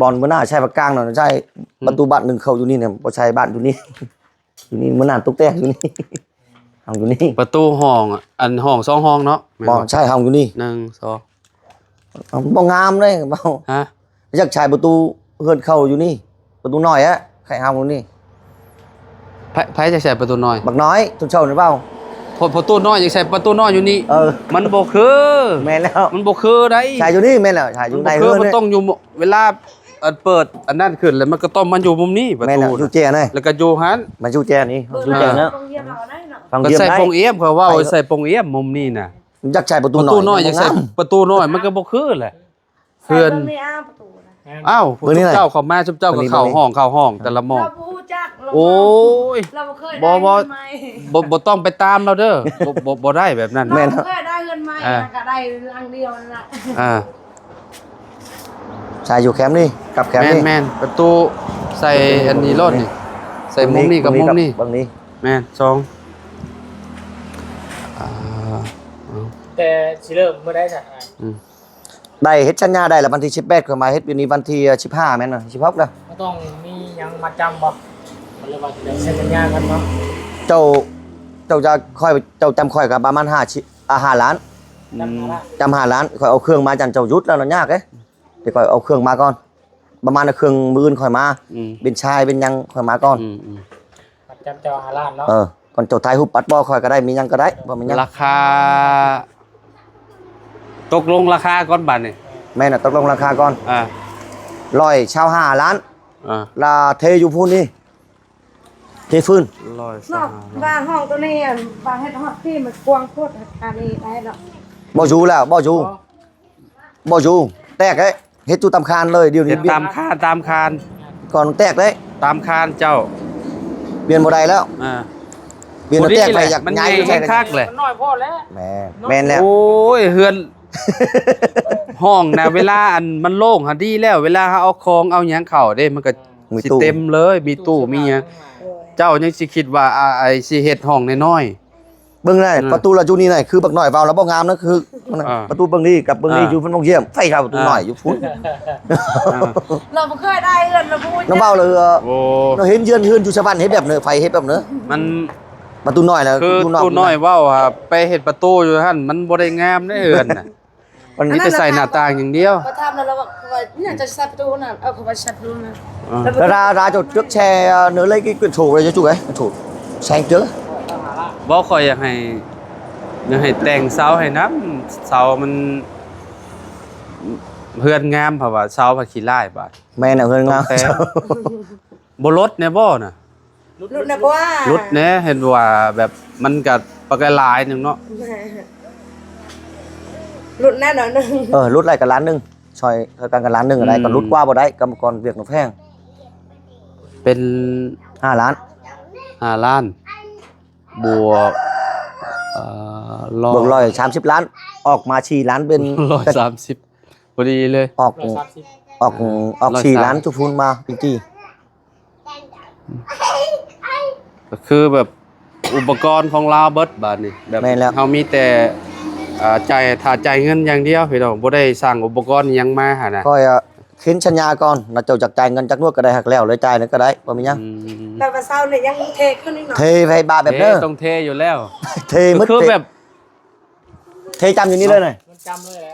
ບ່ອນມື້ໜ້າຊາຍປາກກາງເນາະ ຊາຍ ອືມ ປະຕູບານໜຶ່ງເຂົ້າຢູ່ນີ້ນະ ບໍ່ຊາຍບ້ານຢູ່ນີ້ ຢູ່ນີ້ມື້ໜ້າຕົກແຕກຢູ່ນີ້ ຫ້ອງຢູ່ນີ້ ປະຕູຫ້ອງ ອັນຫ້ອງສອງຫ້ອງເນາະ ແມ່ນບໍ່? ຊາຍ ຫ້ອງຢູ່ນີ້ ໜຶ່ງ ສອງ ເອົາ ບໍ່ງາມເດ້ ເວົ້າ ຮະ? ຢາກໃຊ້ປະຕູເຮືອນເຂົາຢູ່ນີ້ ປະຕູນ້ອຍອະ ໃຫ້ເຮົານີ້ ໃຜ ໃຜຈະໃຊ້ປະຕູນ້ອຍ? ບັກນ້ອຍ ທຸກເຊົ້ານີ້ເວົ້າ ປະ ປະຕູນ້ອຍ ຢາກໃຊ້ປະຕູນ້ອຍຢູ່ນີ້ ເອີ ມັນບໍ່ຄື ແມ່ນແລ້ວ ມັນບໍ່ຄືໃດ ໃຊ້ຢູ່ນີ້ແມ່ນແລ້ວ ໃຊ້ຢູ່ໃນເຮືອນ ມັນບໍ່ຄື ມັນຕ້ອງຢູ່ ເວລາ ອັນເປີດອັນນັ້ນຂຶ້ນ ແລ້ວມັນກໍຕ້ອງມາຢູ່ມຸມນີ້ ປະຕູ ແມ່ນແລ້ວ ຢູ່ແຈນີ້ ແລ້ວກໍຢູ່ຫັ້ນ ມາຢູ່ແຈນີ້ ຢູ່ແຈນະ ເບິ່ງເຮືອນເຮົາໄດ້ເນາະ ເຂົາໃສ່ປ່ອງອ້ຽມ ເຂົາເວົ້າໃສ່ປ່ອງອ້ຽມ ມຸມນີ້ນະ ຢາກໃສ່ປະຕູ ປະຕູນ້ອຍ ນ້ອຍ ຢາກໃສ່ ມັນບໍ່ງາມ ປະຕູນ້ອຍ ມັນກໍບໍ່ຄືແຫຼະ ເຮືອນ ໃສ່ເບິ່ງໃນອາປະຕູນະ ອ້າວ ເບິ່ງນີ້ນະ ເຈົ້າເຂົ້າມາ ຊຸມເຈົ້າກໍເຂົ້າຫ້ອງ ເຂົ້າຫ້ອງແຕ່ລະໝໍ້ ເຮົາບໍ່ຮູ້ຈັກ ໂອ້ຍ ເຮົາບໍ່ເຄີຍ ບໍ່ ບໍ່ ໄດ້ເຮືອນໃໝ່ ບໍ່ ບໍ່ຕ້ອງໄປຕາມລາວເດີ ບໍ່ ບໍ່ ບໍ່ໄດ້ແບບນັ້ນ ແມ່ນ ເຮົາບໍ່ເຄີຍໄດ້ເຮືອນໃໝ່ ອ່າ ນະ ກໍໄດ້ຫຼັງດຽວນັ້ນລະ ອ່າ ໃສ່ຢູ່ແຄມນີ້ກັບແຄມນີ້ ແມ່ນໆ ປະຕູໃສ່ອັນນີ້ໂລດນີ້ ໃສ່ມຸມນີ້ກັບມຸມນີ້ ເບິ່ງນີ້ ແມ່ນ ສອງ ອ່າ ແຕ່ຊິເລີ່ມມື້ໃດຊະ? ອືມ ໄດ້ເຮັດສັນຍາໄດ້ລະ ວັນທີສິບແປດ ຂ້ອຍມາເຮັດຢູ່ນີ້ວັນທີສິບຫ້າ ແມ່ນບໍ່? ສິບຫົກແລ້ວ ມັນຕ້ອງມີຫຍັງມັດຈຳບໍ່? ຫຼືວ່າໄດ້ເຊັນສັນຍາກັນເນາະ? ເຈົ້າ ເຈົ້າຈະ ຂ້ອຍ ເຈົ້າຈຳຂ້ອຍກໍປະມານຫ້າ ອາ ຫ້າລ້ານ ອືມ ຈຳຫ້າລ້ານ ຂ້ອຍເອົາເຄື່ອງມາ ຈັ່ງເຈົ້າຢຸດແລ້ວ ມັນຍາກເດ້ ແຕ່ຂ້ອຍເອົາເຄື່ອງມາກ່ອນ ປະມານເຄື່ອງມື້ອື່ນຂ້ອຍມາ ອືມ ເປັນຊາຍເປັນຫຍັງຂ້ອຍມາກ່ອນ ອືມໆ ມັດຈຳເຈົ້າຫ້າລ້ານເນາະ ເອີ ກ່ອນເຈົ້າຖ່າຍຮູບປາດປ້ອຂ້ອຍກໍໄດ້ ມີຫຍັງກໍໄດ້ ບໍ່ມີຫຍັງ ລາຄາ ຕົກລົງລາຄາກ່ອນບາດນີ້ ແມ່ນນະ ຕົກລົງລາຄາກ່ອນ ອ່າ ຮ້ອຍຊາວຫ້າລ້ານ ອ່າ ລະເທຢູ່ພຸ້ນນີ້ ເທພື້ນ ຮ້ອຍຊາວຫ້າລ້ານ ເນາະ ວ່າຫ້ອງໂຕນີ້ ອັນວ່າເຮັດຮອດພີ້ມັນກວ້າງໂພດ ອັນນີ້ໄດ້ເນາະ ບໍ່ຢູ່ແລ້ວ ບໍ່ຢູ່ ບໍ່ຢູ່ ແຕກເດ້ ເຮັດຢູ່ຕາມຄານເລີຍ ດຽວນີ້ ເຮັດຕາມຄານ ຕາມຄານ ກ່ອນແຕກເດ້ ຕາມຄານເຈົ້າ ປ່ຽນບໍ່ໄດ້ແລ້ວ ອ່າ ປ່ຽນແລ້ວແຕກໄປ ຢາກຍ້າຍຢູ່ໃສກໍ ມັນໃຫຍ່ຄັກແຫຼະ ມັນນ້ອຍໂພດແລ້ວ ແມ່ນ ແມ່ນແລ້ວ ໂອ້ຍ ເຮືອນ ຫ້ອງນະ ເວລາອັນມັນໂລ່ງຫາດີແລ້ວ ເວລາເຮົາເອົາຂອງເອົາຫຍັງເຂົ້າເດ້ ມັນກໍ ມີ ຊິ ຕູ້ ເຕັມເລີຍ ມີຕູ້ມີຫຍັງ ໂອ້ຍ ເຈົ້າຍັງຊິຄິດວ່າ ອາ ໄອ້ຊິເຮັດຫ້ອງນ້ອຍໆ ເບິ່ງໄດ້ ອືມ ປະຕູລະຢູ່ນີ້ນະ ຄືບັກນ້ອຍເວົ້າລະບໍ່ງາມນະ ຄື ອ່າ ປະຕູເບິ່ງນີ້ກັບເບິ່ງນີ້ ອ່າ ຢູ່ເພິ່ນບໍ່ຢ້ຽມ ໄຟເຂົາປະຕູ ອ່າ ນ້ອຍຢູ່ພຸ້ນ ອ່າ ລາວບໍ່ເຄີຍໄດ້ເຮືອນ ລາວບໍ່ຮູ້ຈັກ ນ້ອງເວົ້າເລີຍ ໂອ້ ເຮົາເຫັນເຮືອນ ເຮືອນຢູ່ສະຫວັນເຮັດແບບເນີ ໄຟເຮັດແບບເນີ ມັນ ປະຕູນ້ອຍນະ ຄືຕູ້ນ້ອຍເວົ້າວ່າ ໄປເຮັດປະຕູຢູ່ຫັ້ນ ມັນບໍ່ໄດ້ງາມເດ້ເຮືອນນະ ມັນມີແຕ່ໃສ່ໜ້າຕ່າງຢ່າງດຽວ ຂ້ອຍຖາມແລ້ວ ລາວວ່າ ວ່າຫຍັງຈະໃສ່ປະຕູນັ້ນ ເອົາ ເຂົາວ່າໃສ່ປະຕູນັ້ນ ອ່າ ລາວ ລາວ ລາວເຈົ້າເຈົ້າແຊເນີເລີຍ ກິນໂຊເລີຍ ຈຸກເອີຍ ໂຊແຊງເຈີ ບໍ່ ຂ້ອຍຢາກໃຫ້ ຢາກໃຫ້ແຕ່ງເສົາໃຫ້ນຳ ເສົາມັນ ເຮືອນງາມ ເພາະວ່າເສົາພັດຂີ້ລ້າຍບາດ ແມ່ນນະ ເຮືອນງາມ ຕ້ອງແຕ່ງ ບໍ່ລົດແດ່ບໍ່ນະ? ຫຼຸດແດ່ກວ່າ ຫຼຸດແດ່ ເຫັນວ່າແບບມັນກະປາກຫຼາຍໜຶ່ງເນາະ ຫຼຸດແດ່ໜ້ອຍໜຶ່ງ ເອີ ຫຼຸດຫຼາຍກະລ້ານໜຶ່ງ ຊ່ອຍ ຊ່ອຍກັນກະລ້ານໜຶ່ງກໍໄດ້ ອືມ ກໍຫຼຸດກວ່າບໍ່ໄດ້ ກຳມະກອນວຽກໜູແພງ ເປັນຫ້າລ້ານ ຫ້າລ້ານ ບວກ ເອີ ຮ້ອຍ ບວກຮ້ອຍສາມສິບລ້ານ ອອກມາສີ່ລ້ານ ເປັນຮ້ອຍສາມສິບ ພໍດີເລີຍ ອອກ ຮ້ອຍສາມສິບ ອອກ ອອກສີ່ລ້ານ ຈຸພຸ້ນມາເປັນຈີ່ ກໍຄືແບບອຸປະກອນຂອງລາວເບິດບາດນີ້ ແບບ ແມ່ນແລ້ວ ເຮົາມີແຕ່ ອ່າ ຈ່າຍ ຖ້າຈ່າຍເງິນຢ່າງດຽວພີ່ນ້ອງ ບໍ່ໄດ້ສັ່ງອຸປະກອນຫຍັງມາຫັ້ນນະ ຂ້ອຍ ອາ ເຊັນສັນຍາກ່ອນ ນະ ເຈົ້າຢາກຈ່າຍເງິນຈັກໜ່ວຍກໍໄດ້ ຫາກແລ້ວເລີຍ ຈ່າຍນັ້ນກໍໄດ້ ບໍ່ມີຫຍັງ ອືມ ແລ້ວວ່າເຊົ້ານີ້ຍັງເທຂຶ້ນອີກເນາະ ເທໃສ່ບາດແບບເດີ ເທ ຕ້ອງເທຢູ່ແລ້ວ ເທໝົດ ຄືແບບ ເທຈຳຢູ່ນີ້ເລີຍນະ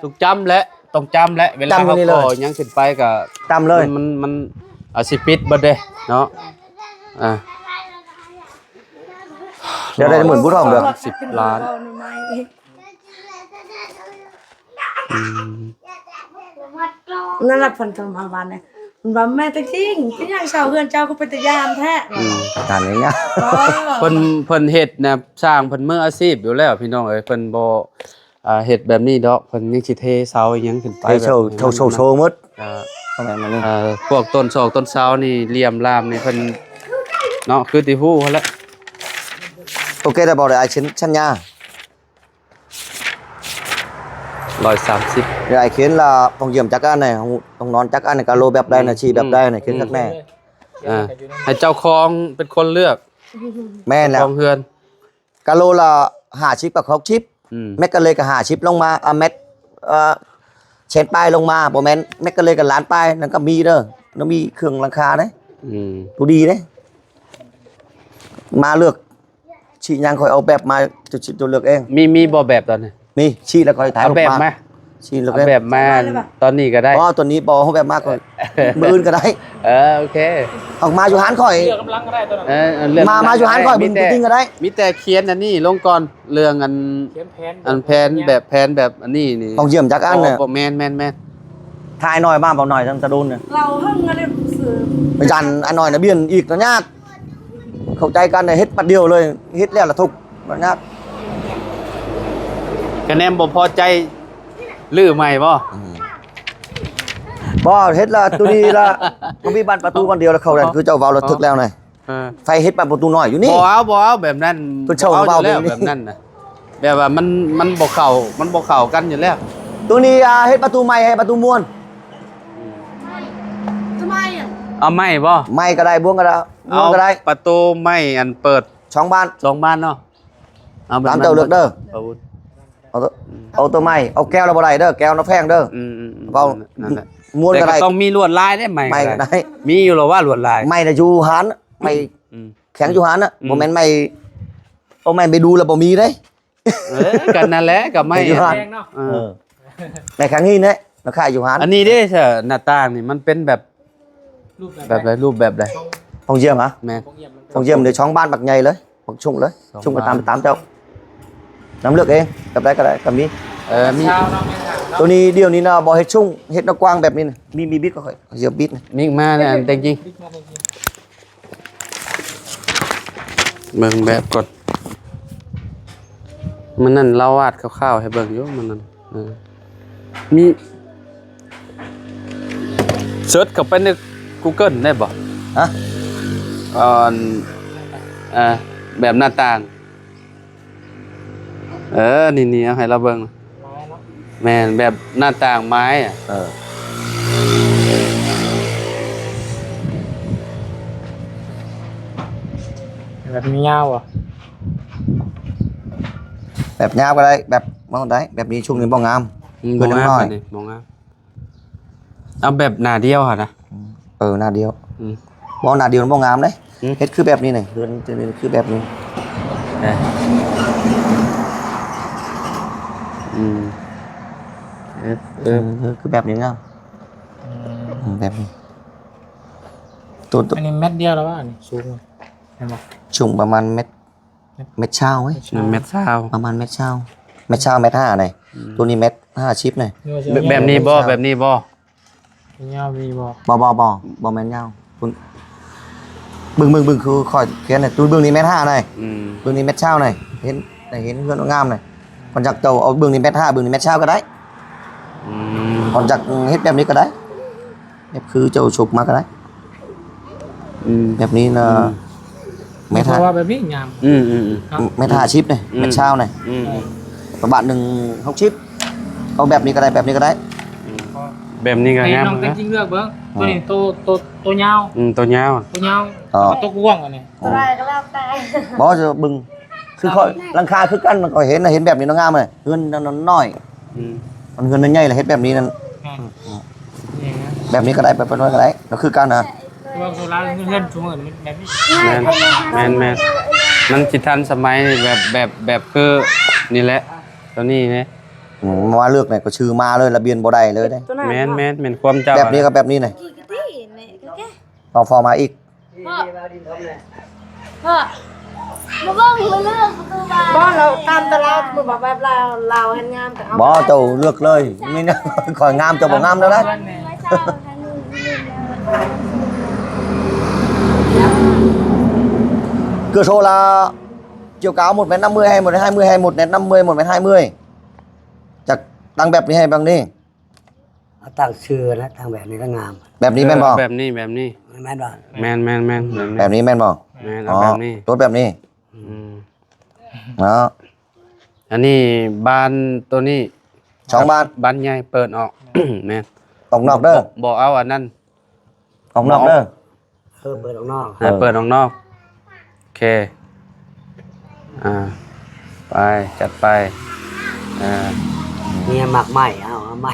ຕ້ອງຈຳແຫຼະ ຕ້ອງຈຳແຫຼະ ເວລາເຮົາກໍ່ຫຍັງຂຶ້ນໄປກໍຈຳເລີຍ ມັນ ມັນ ມັນ ອາດຊິປິດເບິດເດ້ເນາະ ອ່າ ດຽວໄດ້ໝື່ນຜູ້ທອງເດີ ສິບລ້ານ ອືມ ນັ້ນລະເພິ່ນໂທມາວານນີ້ ເພິ່ນວ່າ ແມ່ນແທ້ຈິງ ເປັນຫຍັງເຊົ່າເຮືອນເຈົ້າຄືເປັນຕາຢ້ານແທ້ ອືມ ຕາມນີ້ນະ ເອີ ເພິ່ນ ເພິ່ນເຮັດນະ ຊ່າງເພິ່ນມືອາຊີບຢູ່ແລ້ວ ພີ່ນ້ອງເອີຍ ເພິ່ນບໍ່ ອ່າ ເຮັດແບບນີ້ດອກ ເພິ່ນຍັງຊິເທເສົາອີ່ຫຍັງຂຶ້ນໄປ ເທໂຊ ແບບ ໂຊ ໂຊ ໂຊໝົດ ອ່າ ປະມານນີ້ ເອີ ພວກຕົ້ນຊອກຕົ້ນເສົານີ້ ຫຼ່ຽມລາມນີ້ ເພິ່ນເນາະ ຄືທີ່ຮູ້ຫັ້ນແຫຼະ ໂອເຄ ໄດ້ບໍ່ ໄດ້ອ້າຍເຊັນສັນຍາ ຮ້ອຍສາມສິບ ໄດ້ອ້າຍເຄັນລະ ຫ້ອງຢ້ຽມຈັກອັນນະ ຫ້ອງນອນຈັກອັນນະ ກະໂລແບບໃດນະ ອືມ ຊີ້ແບບໃດນະ ອືມ ເຄັນຄັກແນ່ ອ່າ ໃຫ້ເຈົ້າຂອງເປັນຄົນເລືອກ ແມ່ນແລ້ວ ຂອງເຮືອນ ກະໂລລະຫ້າສິບກັບຫົກສິບ ອືມ ແມັດກະເລີກະຫ້າສິບລົງມາ ອາ ແມັດ ເອີ ແສນປາຍລົງມາ ບໍ່ແມ່ນ ແມັດກະເລີກະລ້ານປາຍ ນັ້ນກະມີເດີ ມັນມີເຄື່ອງຫຼັງຄາເດ້ ອືມ ຜູ້ດີເດ້ ມາເລືອກ ຊິຫຍັງຂ້ອຍເອົາແບບມາ ເຈົ້າ ເຈົ້າເລືອກເອງ ມີ ມີບໍ່ແບບຕອນນີ້ ມີ ຊີ້ແລ້ວຂ້ອຍຖ່າຍຮູບມາ ຊີ້ແລ້ວ ເອົາແບບມາຕອນນີ້ກໍໄດ້ ບໍ່ ຕອນນີ້ບໍ່ເອົາແບບມາ ຂ້ອຍ ມື້ອື່ນກໍໄດ້ ເອີ ໂອເຄ ອອກມາຢູ່ຮ້ານຂ້ອຍ ເລືອກກຳລັງກໍໄດ້ຕອນນັ້ນ ເອີ ເລືອກ ມາ ມາຢູ່ຮ້ານຂ້ອຍ ເບິ່ງຕົວຈິງກໍໄດ້ ມີແຕ່ຂຽນອັນນີ້ລົງກ່ອນ ເລື່ອງອັນ ຂຽນແຜນ ອັນແຜນແບບ ແຜນແບບອັນນີ້ນີ້ ຕ້ອງຢ້ຽມຈັກອັນນະ ບໍ່ ບໍ່ ແມ່ນ ແມ່ນ ແມ່ນ ຖ່າຍໜ້ອຍມາ ເບົາໜ້ອຍ ຕັ້ງແຕ່ດົນນະ ເຮົາເຫິງອັນນີ້ຊື່ ອາຈານອັນໜ້ອຍນະ ບຽນອີກນະຍາກ ເຂົ້າໃຈກັນນະ ເຮັດບັດດຽວເລີຍ ເຮັດແລ້ວລະທຸກ ນະຍາກ ກະແນມບໍ່ພໍໃຈ ຮື້ໃໝ່ບໍ່? ອືມ ບໍ່ ເຮັດລະ ໂຕນີ້ລະ ມັນມີບານປະຕູບານດຽວລະ ເຂົ້າໄດ້ ຄືເຈົ້າເວົ້າລະ ອໍ ຖືກແລ້ວນະ. ເອີ ໃຜເຮັດປະຕູນ້ອຍຢູ່ນີ້? ບໍ່ເອົາ ບໍ່ເອົາແບບນັ້ນ ເພິ່ນເຊົ່າ ບໍ່ເອົາຢູ່ແລ້ວ ແບບນັ້ນນະ ແບບວ່າມັນ ມັນບໍ່ເຂົ້າ ມັນບໍ່ເຂົ້າກັນຢູ່ແລ້ວ. ໂຕນີ້ ອ່າ ເຮັດປະຕູໃໝ່ໃຫ້ປະຕູມ່ວນ. ເອົາໄມ້ບໍ່? ໄມ້ກໍໄດ້ ບວງກໍໄດ້ ບວງກໍໄດ້ ເອົາປະຕູໄມ້ ອັນເປີດສອງບານ ສອງບານເນາະ. ເອົາແບບນັ້ນ ຕາມເຈົ້າເລືອກເດີ. ເອົາໂຕ ເອົາໂຕໃໝ່ ເອົາແກ້ວລະບໍ່ໄດ້ເດີ ແກ້ວນະແພງເດີ. ອືມໆໆ ເວົ້າ ນັ້ນແຫຼະ ມ້ວນກໍໄດ້ ແຕ່ກໍຕ້ອງມີລວດລາຍເດ້ ໄມ້ກໍໄດ້ ໄມ້ກໍໄດ້ ມີຢູ່ລະວ່າລວດລາຍ ໄມ້ນະຢູ່ຫັ້ນ ໄມ້ ອືມ ແຂງຢູ່ຫັ້ນນະ ອືມ ບໍ່ແມ່ນໄມ້ ໂຕໄມ້ໄປດູລະບໍ່ມີເດ້. ເອີ ກໍນັ້ນແຫຼະ ກໍໄມ້ ຢູ່ຫັ້ນ ເອີ ເອີ ໄມ້ແຂງຫີນເດ້ ລາຄາຢູ່ຫັ້ນ. ອັນນີ້ເດ້ ເອີ ໜ້າຕ່າງນີ້ມັນເປັນແບບ ຮູບແບບ ແບບໃດ ຮູບແບບໃດ? ໂຮງຢ້ຽມຫະ? ແມ່ນ ໂຮງຢ້ຽມ ໂຮງຢ້ຽມເດ້ ຊ່ອງບ້ານບັກໃຫຍ່ເລີຍ ບັກຊຸ່ງເລີຍ ຊ່ອງ ຊ່ອງກໍຕາມ ຕາມເຈົ້າ ນຳເລືອກເອງ ແບບໃດກໍໄດ້ກໍມີ. ເອີ ມີ ໂຕນີ້ດຽວນີ້ນະ ບໍ່ເຮັດຊຸ່ງ ເຮັດນະກວ້າງແບບນີ້ນະ ມີ ມີບິດບໍ່? ຂ້ອຍຊິເອົາບິດນະ ມີມາແນວອັນແຕ່ງຈິງ ເບິ່ງແບບກ່ອນ ມື້ນັ້ນລາວວາດຄ່າວໆໃຫ້ເບິ່ງຢູ່ມື້ນັ້ນ. ເອີ ມີ ເສີດເຂົ້າໄປໃນກູເກີນໄດ້ບໍ່? ຮະ? ອັນ ເອີ ແບບໜ້າຕ່າງ ເອີ ນີ້ໆ ເອົາໃຫ້ລາວເບິ່ງ ໄມ້ເນາະ ແມ່ນ ແບບໜ້າຕ່າງໄມ້ອະ ເອີ ແບບຍາວບໍ່? ແບບຍາວກໍໄດ້ ແບບ ເວົ້າໄດ້ ແບບນີ້ຊ່ວງນີ້ບໍ່ງາມ ອືມ ເພິ່ນຍັງນ້ອຍ ບໍ່ງາມ ອັນນີ້ບໍ່ງາມ. ເອົາແບບໜ້າດຽວຫັ້ນນະ ອືມ ເອີ ໜ້າດຽວ ອືມ ບໍ່ ໜ້າດຽວມັນບໍ່ງາມເດ້ ອືມ ເຮັດຄືແບບນີ້ນີ້ ເຮືອນຈະມີຄືແບບນີ້ ເອີ ອືມ ເອີ ເອີ ເອີ ຄືແບບນີ້ງາມ ອືມ ອືມ ແບບນີ້ ໂຕ ໂຕ ອັນນີ້ແມັດດຽວລະວ່າ ອັນນີ້ສູງ ແມ່ນບໍ່? ສູງປະມານແມັດ ແມັດຊາວເວີຍ ແມັດຊາວ ປະມານແມັດຊາວ ແມັດຊາວ ແມັດຫ້ານີ້ ອືມ ໂຕນີ້ແມັດຫ້າສິບນີ້ ແບບ ແບບນີ້ບໍ່? ແບບນີ້ບໍ່? ຍາວມີບໍ່? ບໍ່ ບໍ່ ບໍ່ ບໍ່ແມ່ນຍາວ ເບິ່ງ ເບິ່ງ ເບິ່ງ ຄືຂ້ອຍຂຽນນີ້ ໂຕເບິ່ງນີ້ແມັດຫ້ານີ້ ອືມ ເບິ່ງນີ້ແມັດຊາວນີ້ ເຫັນ ໄດ້ເຫັນເຮືອນງາມນີ້ ກ່ອນຈາກເຈົ້າເອົາເບິ່ງນີ້ແມັດຫ້າ ເບິ່ງນີ້ແມັດຊາວກໍໄດ້ ອືມ ກ່ອນຈາກເຮັດແບບນີ້ກໍໄດ້ ແບບຄືເຈົ້າສົບມາກໍໄດ້ ອືມ ແບບນີ້ນະ ອືມ ແມັດຫ້າ ເພາະວ່າແບບນີ້ງາມ ອືມໆໆ ເນາະ ແມັດຫ້າສິບນີ້ ອືມ ແມັດຊາວນີ້ ອືມ ປະມານໜຶ່ງຫົກສິບ ເອົາແບບນີ້ກໍໄດ້ ແບບນີ້ກໍໄດ້ ອືມ ແບບນີ້ກໍງາມ ໃຫ້ນ້ອງແຕງຈິງເລືອກເບິ່ງ ອືມ ໂຕນີ້ໂຕ ໂຕ ໂຕຍາວ ອືມ ໂຕຍາວ ໂຕຍາວ ອໍ ແລ້ວກໍໂຕກວ້າງອັນນີ້ ອໍ ໂຕໃດກໍແລ້ວແຕ່ ບໍ່ ຈະເບິ່ງ ຄືຂ້ອຍ ຫຼັງຄາຄືກັນ ມັນກໍເຫັນ ເຫັນແບບນີ້ເນາະ ງາມເລີຍ ເຮືອນນ້ອຍ ອືມ ມັນເຮືອນໃຫຍ່ລະເຮັດແບບນີ້ນັ້ນ ແມ່ນ ອືມ ນີ້ນະ ແບບນີ້ກໍໄດ້ ແບບນ້ອຍກໍໄດ້ ກໍຄືກັນນະ ຄືວ່າໂຊລາເຮືອນຊຸມມື້ນີ້ແບບນີ້ ແມ່ນ ແມ່ນ ແມ່ນ ມັນຊິທັນສະໄໝ ແບບ ແບບ ແບບຄືນີ້ແຫຼະ ໂຕນີ້ເດ້ ອືມ ມາເລືອກນີ້ກໍຊື່ມາເລີຍ ລະບຽນບໍ່ໄດ້ເລີຍເດ້ ແມ່ນ ແມ່ນ ແມ່ນຄວາມເຈົ້າ ແບບນີ້ກໍແບບນີ້ນະ ເອົາພໍມາອີກ ພໍ່ ມາເບິ່ງ ມາເລືອກປະຕູບານ ບໍ່ ລາວຕາມຕະຫຼາດ ຄືວ່າແບບລາວ ລາວເຫັນງາມກໍເອົາ ບໍ່ ເຈົ້າເລືອກເລີຍ ມີແນວຂ້ອຍງາມ ເຈົ້າບໍ່ງາມແນວໃດ ຄືໂຊລາ ກ່ຽວກາວໝົດແມ່ນນ້ຳເມື່ອຍ ໃຫ້ໝົດ ໃຫ້ເມື່ອຍ ໃຫ້ໝົດແມ່ນນ້ຳເມື່ອຍ ໝົດແມ່ນໃຫ້ເມື່ອຍ ຈັກຕັ້ງແບບນີ້ໃຫ້ບັງນີ້ ເອົາຕັ້ງຊື່ນະ ຕັ້ງແບບນີ້ລະງາມ ແບບນີ້ແມ່ນບໍ່? ເອີ ແບບນີ້ ແບບນີ້ ແມ່ນບໍ່? ແມ່ນໆໆ ແບບນີ້ ແບບນີ້ແມ່ນບໍ່? ແມ່ນ ເອົາແບບນີ້ ໂຕແບບນີ້ ອືມ ເນາະ ອັນນີ້ບານໂຕນີ້ ສອງບານ ບານໃຫຍ່ເປີດອອກ ແມ່ນ ອອກນອກເດີ ບໍ່ ບໍ່ເອົາອັນນັ້ນ ອອກນອກເດີ ເອີ ເປີດອອກນອກ ເອີ ເປີດອອກນອກ ໂອເຄ ອ່າ ໄປ ຈັດໄປ ອ່າ ເມຍມັກໄມ້ ເອົາ ເອົາໄມ້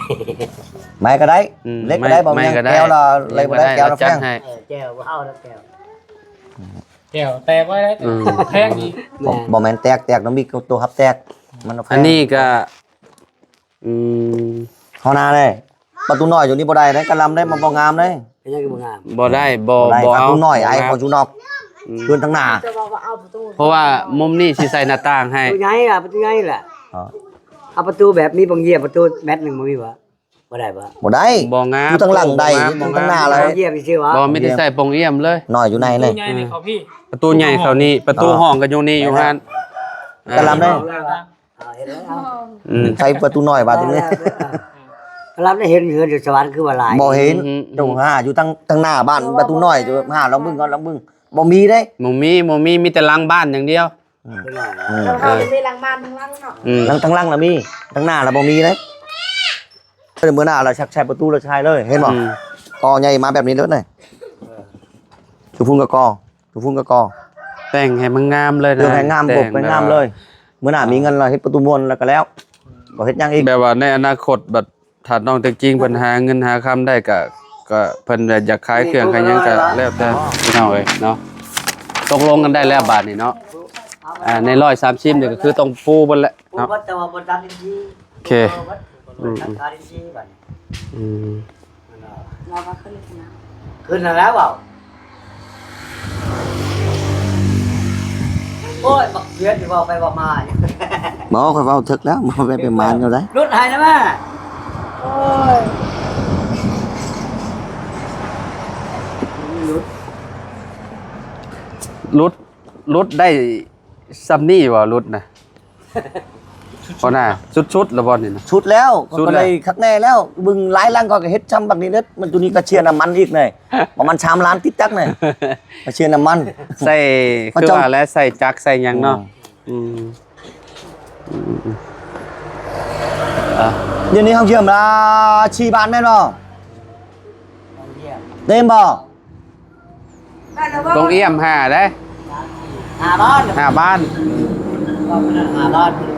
ໄມ້ກໍໄດ້ ອືມ ເຫຼັກກໍໄດ້ ໄມ້ ບໍ່ແມ່ນ ໄມ້ກໍໄດ້ ແກ້ວລະ ເຫຼັກບໍ່ໄດ້ ແກ້ວລະແພງ ຈັດໃຫ້ ເອີ ແກ້ວ ເອົາແລ້ວແກ້ວ ແກ້ວແຕກໄວ້ໄດ້ ອືມ ແພງອີກ ບໍ່ ບໍ່ແມ່ນແຕກ ແຕກນ້ອງບິກ ໂຕຮັບແຕກ ມັນແພງ ອັນນີ້ກໍ ອືມ ເຮົາໜ້າເດ້ ປະຕູນ້ອຍຢູ່ນີ້ບໍ່ໄດ້ເດ້ ກະລຳເດ້ ມັນບໍ່ງາມເດ້ ເປັນຫຍັງຄືບໍ່ງາມ? ບໍ່ໄດ້ ບໍ່ ບໍ່ໄດ້ ບໍ່ເອົາ ປະຕູນ້ອຍ ບໍ່ງາມ ອ້າຍ ເຂົາຢູ່ນອກ ອືມ ເຮືອນທາງໜ້າ ເຈົ້າວ່າບໍ່ເອົາປະຕູ ເພາະວ່າມຸມນີ້ຊິໃສ່ໜ້າຕ່າງໃຫ້ ປະຕູໃຫຍ່ລະ ປະຕູໃຫຍ່ລະ ອໍ ເອົາປະຕູແບບມີປ່ອງຢ້ຽມ ປະຕູແມັດໜຶ່ງບໍ່ມີບໍ່? ບໍ່ໄດ້ບໍ່? ບໍ່ໄດ້ ບໍ່ງາມ ຢູ່ທາງຫຼັງໄດ້ ບໍ່ງາມ ຢູ່ທາງໜ້າ ບໍ່ງາມ ລະ ປ່ອງຢ້ຽມຊື່ຫວາ? ບໍ່ ມີແຕ່ໃສ່ປ່ອງຢ້ຽມເລີຍ ນ້ອຍຢູ່ໃນນີ້ ປະຕູໃຫຍ່ເຂົ້າພີ້ ປະຕູໃຫຍ່ເຂົ້ານີ້ ປະຕູຫ້ອງກໍຢູ່ນີ້ ຢູ່ຫັ້ນ ກະລຳເດ້. ເອົາ ເຫັນແລ້ວ ອືມ ໃສ່ປະຕູນ້ອຍບາດນີ້ ເອີ ເອີ ເອີ ລຳໄດ້ເຫັນເຮືອນຢູ່ສະຫວັນຄືວ່າຫຼາຍ ບໍ່ເຫັນ ອືມ ອືມ ເຈົ້າຫາຢູ່ທາງ ທາງໜ້າບ້ານ ໂອ້ ປະຕູນ້ອຍ ເຈົ້າຫາລອງເບິ່ງກ່ອນ ລອງເບິ່ງ ບໍ່ມີເດ້ ບໍ່ມີ ບໍ່ມີ ມີແຕ່ຫຼັງບ້ານຢ່າງດຽວ ອືມ ອືມ ເອີ ເຮົາຈະມີຫຼັງບ້ານທາງຫຼັງເນາະ ອືມ ທາງ ທາງຫຼັງລະມີ ທາງໜ້າລະບໍ່ມີເດ້ ເອີ ມື້ໜ້າລະຊັກໃສ່ປະຕູລະໃສ່ເລີຍ ເຫັນບໍ່ ອືມ ກໍໃຫຍ່ມາແບບນີ້ເລີຍ ເອີ ຢູ່ພຸ້ນກໍກໍ ຢູ່ພຸ້ນກໍກໍ ແຕ່ງໃຫ້ມັນງາມເລີຍນະ ເອີ ໃຫ້ງາມ ແຕ່ງ ບົບໃຫ້ງາມເລີຍ ແບບວ່າ ມື້ໜ້າມີເງິນລະເຮັດປະຕູມ້ວນລະກໍແລ້ວ ບໍ່ເຮັດຫຍັງອີກ ແບບວ່າໃນອະນາຄົດບັດ ຖ້ານ້ອງແຕງຈິງເພິ່ນຫາເງິນຫາຄຳໄດ້ກະ ກະເພິ່ນຢາກຂາຍເຄື່ອງຂາຍຫຍັງກະແລ້ວແຕ່ພີ່ນ້ອງເອີຍເນາະ ຕົກລົງກັນໄດ້ແລ້ວບາດນີ້ເນາະ ອ່າ ໃນຮ້ອຍສາມສິບນີ້ກໍຄືຕ້ອງປູເບິດແຫຼະເນາະ ປູເບິດ ແຕ່ວ່າບໍ່ຕັດດິນຊີ ໂອເຄ ບໍ່ຕັດດິນຊີບາດນີ້ ອືມ ເຮົາກໍຂຶ້ນນະ ຂຶ້ນແລ້ວເວົ້າ ໂອ້ຍ ບັກເວຍດເວົ້າໄປເວົ້າມາຢູ່ ບໍ່ ຂ້ອຍເວົ້າຖືກແລ້ວ ບໍ່ໄປເປັນມານເຂົາໄດ໋ ຫຼຸດໃຫ້ນະແມ່ ໂອ້ຍ ຫຼຸດ ຫຼຸດ ຫຼຸດໄດ້ຊ່ຳນີ້ບໍ່ ຫຼຸດນະ? ບໍ່ນາ ສຸດໆແລ້ວບໍ່ນີ້ນະ? ສຸດແລ້ວ ສຸດແລ້ວ ຂ້ອຍກໍໄດ້ຄັກແນ່ແລ້ວ ເບິ່ງຫຼາຍຫຼັງຂ້ອຍກໍເຮັດຊ່ຳບັກນີ້ເດີ ມັນຕົວນີ້ກໍເສຍນ້ຳມັນອີກແນ່ ປະມານສາມລ້ານຕິດຈັກແນ່ ກໍເສຍນ້ຳມັນ ໃສ່ ຄືວ່າແຫຼະ ໃສ່ຈັກໃສ່ຫຍັງເນາະ ອືມ ອືມ ອືມ ດຽວນີ້ຫ້ອງຢ້ຽມລະສີ່ບາດແມ່ນບໍ່? ເຕັມບໍ່? ໂຮງຢ້ຽມຫ້າເດ້ ຫ້າບ້ານ ຫ້າບ້ານ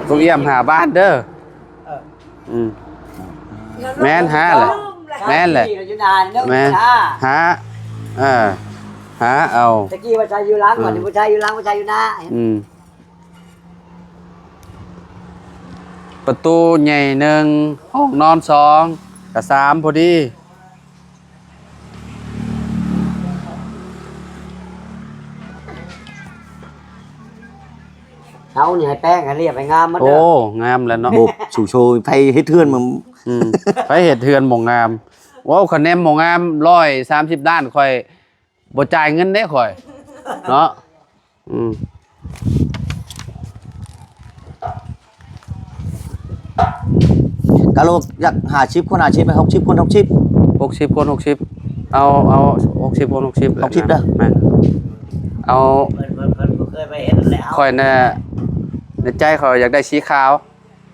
ໂຮງຢ້ຽມຫ້າບ້ານເດີ ເອີ ອືມ ແມ່ນຫ້າແຫຼະ ແມ່ນແຫຼະ ຢູ່ນານເດີ ແມ່ນ ຫ້າ ຫ້າ ເອີ ຫ້າເອົາ ຕະກີ້ວ່າໃຊ້ຢູ່ຫຼັງ ອືມ ບັດນີ້ບໍ່ໃຊ້ຢູ່ຫຼັງ ບໍ່ໃຊ້ຢູ່ໜ້າ ອືມ ປະຕູໃຫຍ່ໜຶ່ງ ຫ້ອງນອນສອງ ກະສາມພໍດີ. ເຮົານີ້ໃຫ້ແປງໃຫ້ລຽບໃຫ້ງາມໝົດເດີ ໂອ້ ງາມແລ້ວເນາະ ໂອ້ ສູໂຊ ໃຜເຮັດເຮືອນມັນ ອືມ ໃຜເຮັດເຮືອນບໍ່ງາມ ເວົ້າຄະແນນບໍ່ງາມ ຮ້ອຍສາມສິບລ້ານ ຂ້ອຍບໍ່ຈ່າຍເງິນເດ້ຂ້ອຍ ເນາະ ອືມ ກະໂລກຢາກຫ້າສິບຄູນຫ້າສິບ ຫົກສິບຄູນຫົກສິບ ຫົກສິບຄູນຫົກສິບ ເອົາ ເອົາຫົກສິບຄູນຫົກສິບ ຫົກສິບເດີ ແມ່ນ ເອົາ ເພິ່ນ ເພິ່ນ ເພິ່ນບໍ່ເຄີຍໄປເຮັດແລ້ວ ຂ້ອຍນະ ໃນໃຈຂ້ອຍຢາກໄດ້ສີຂາວ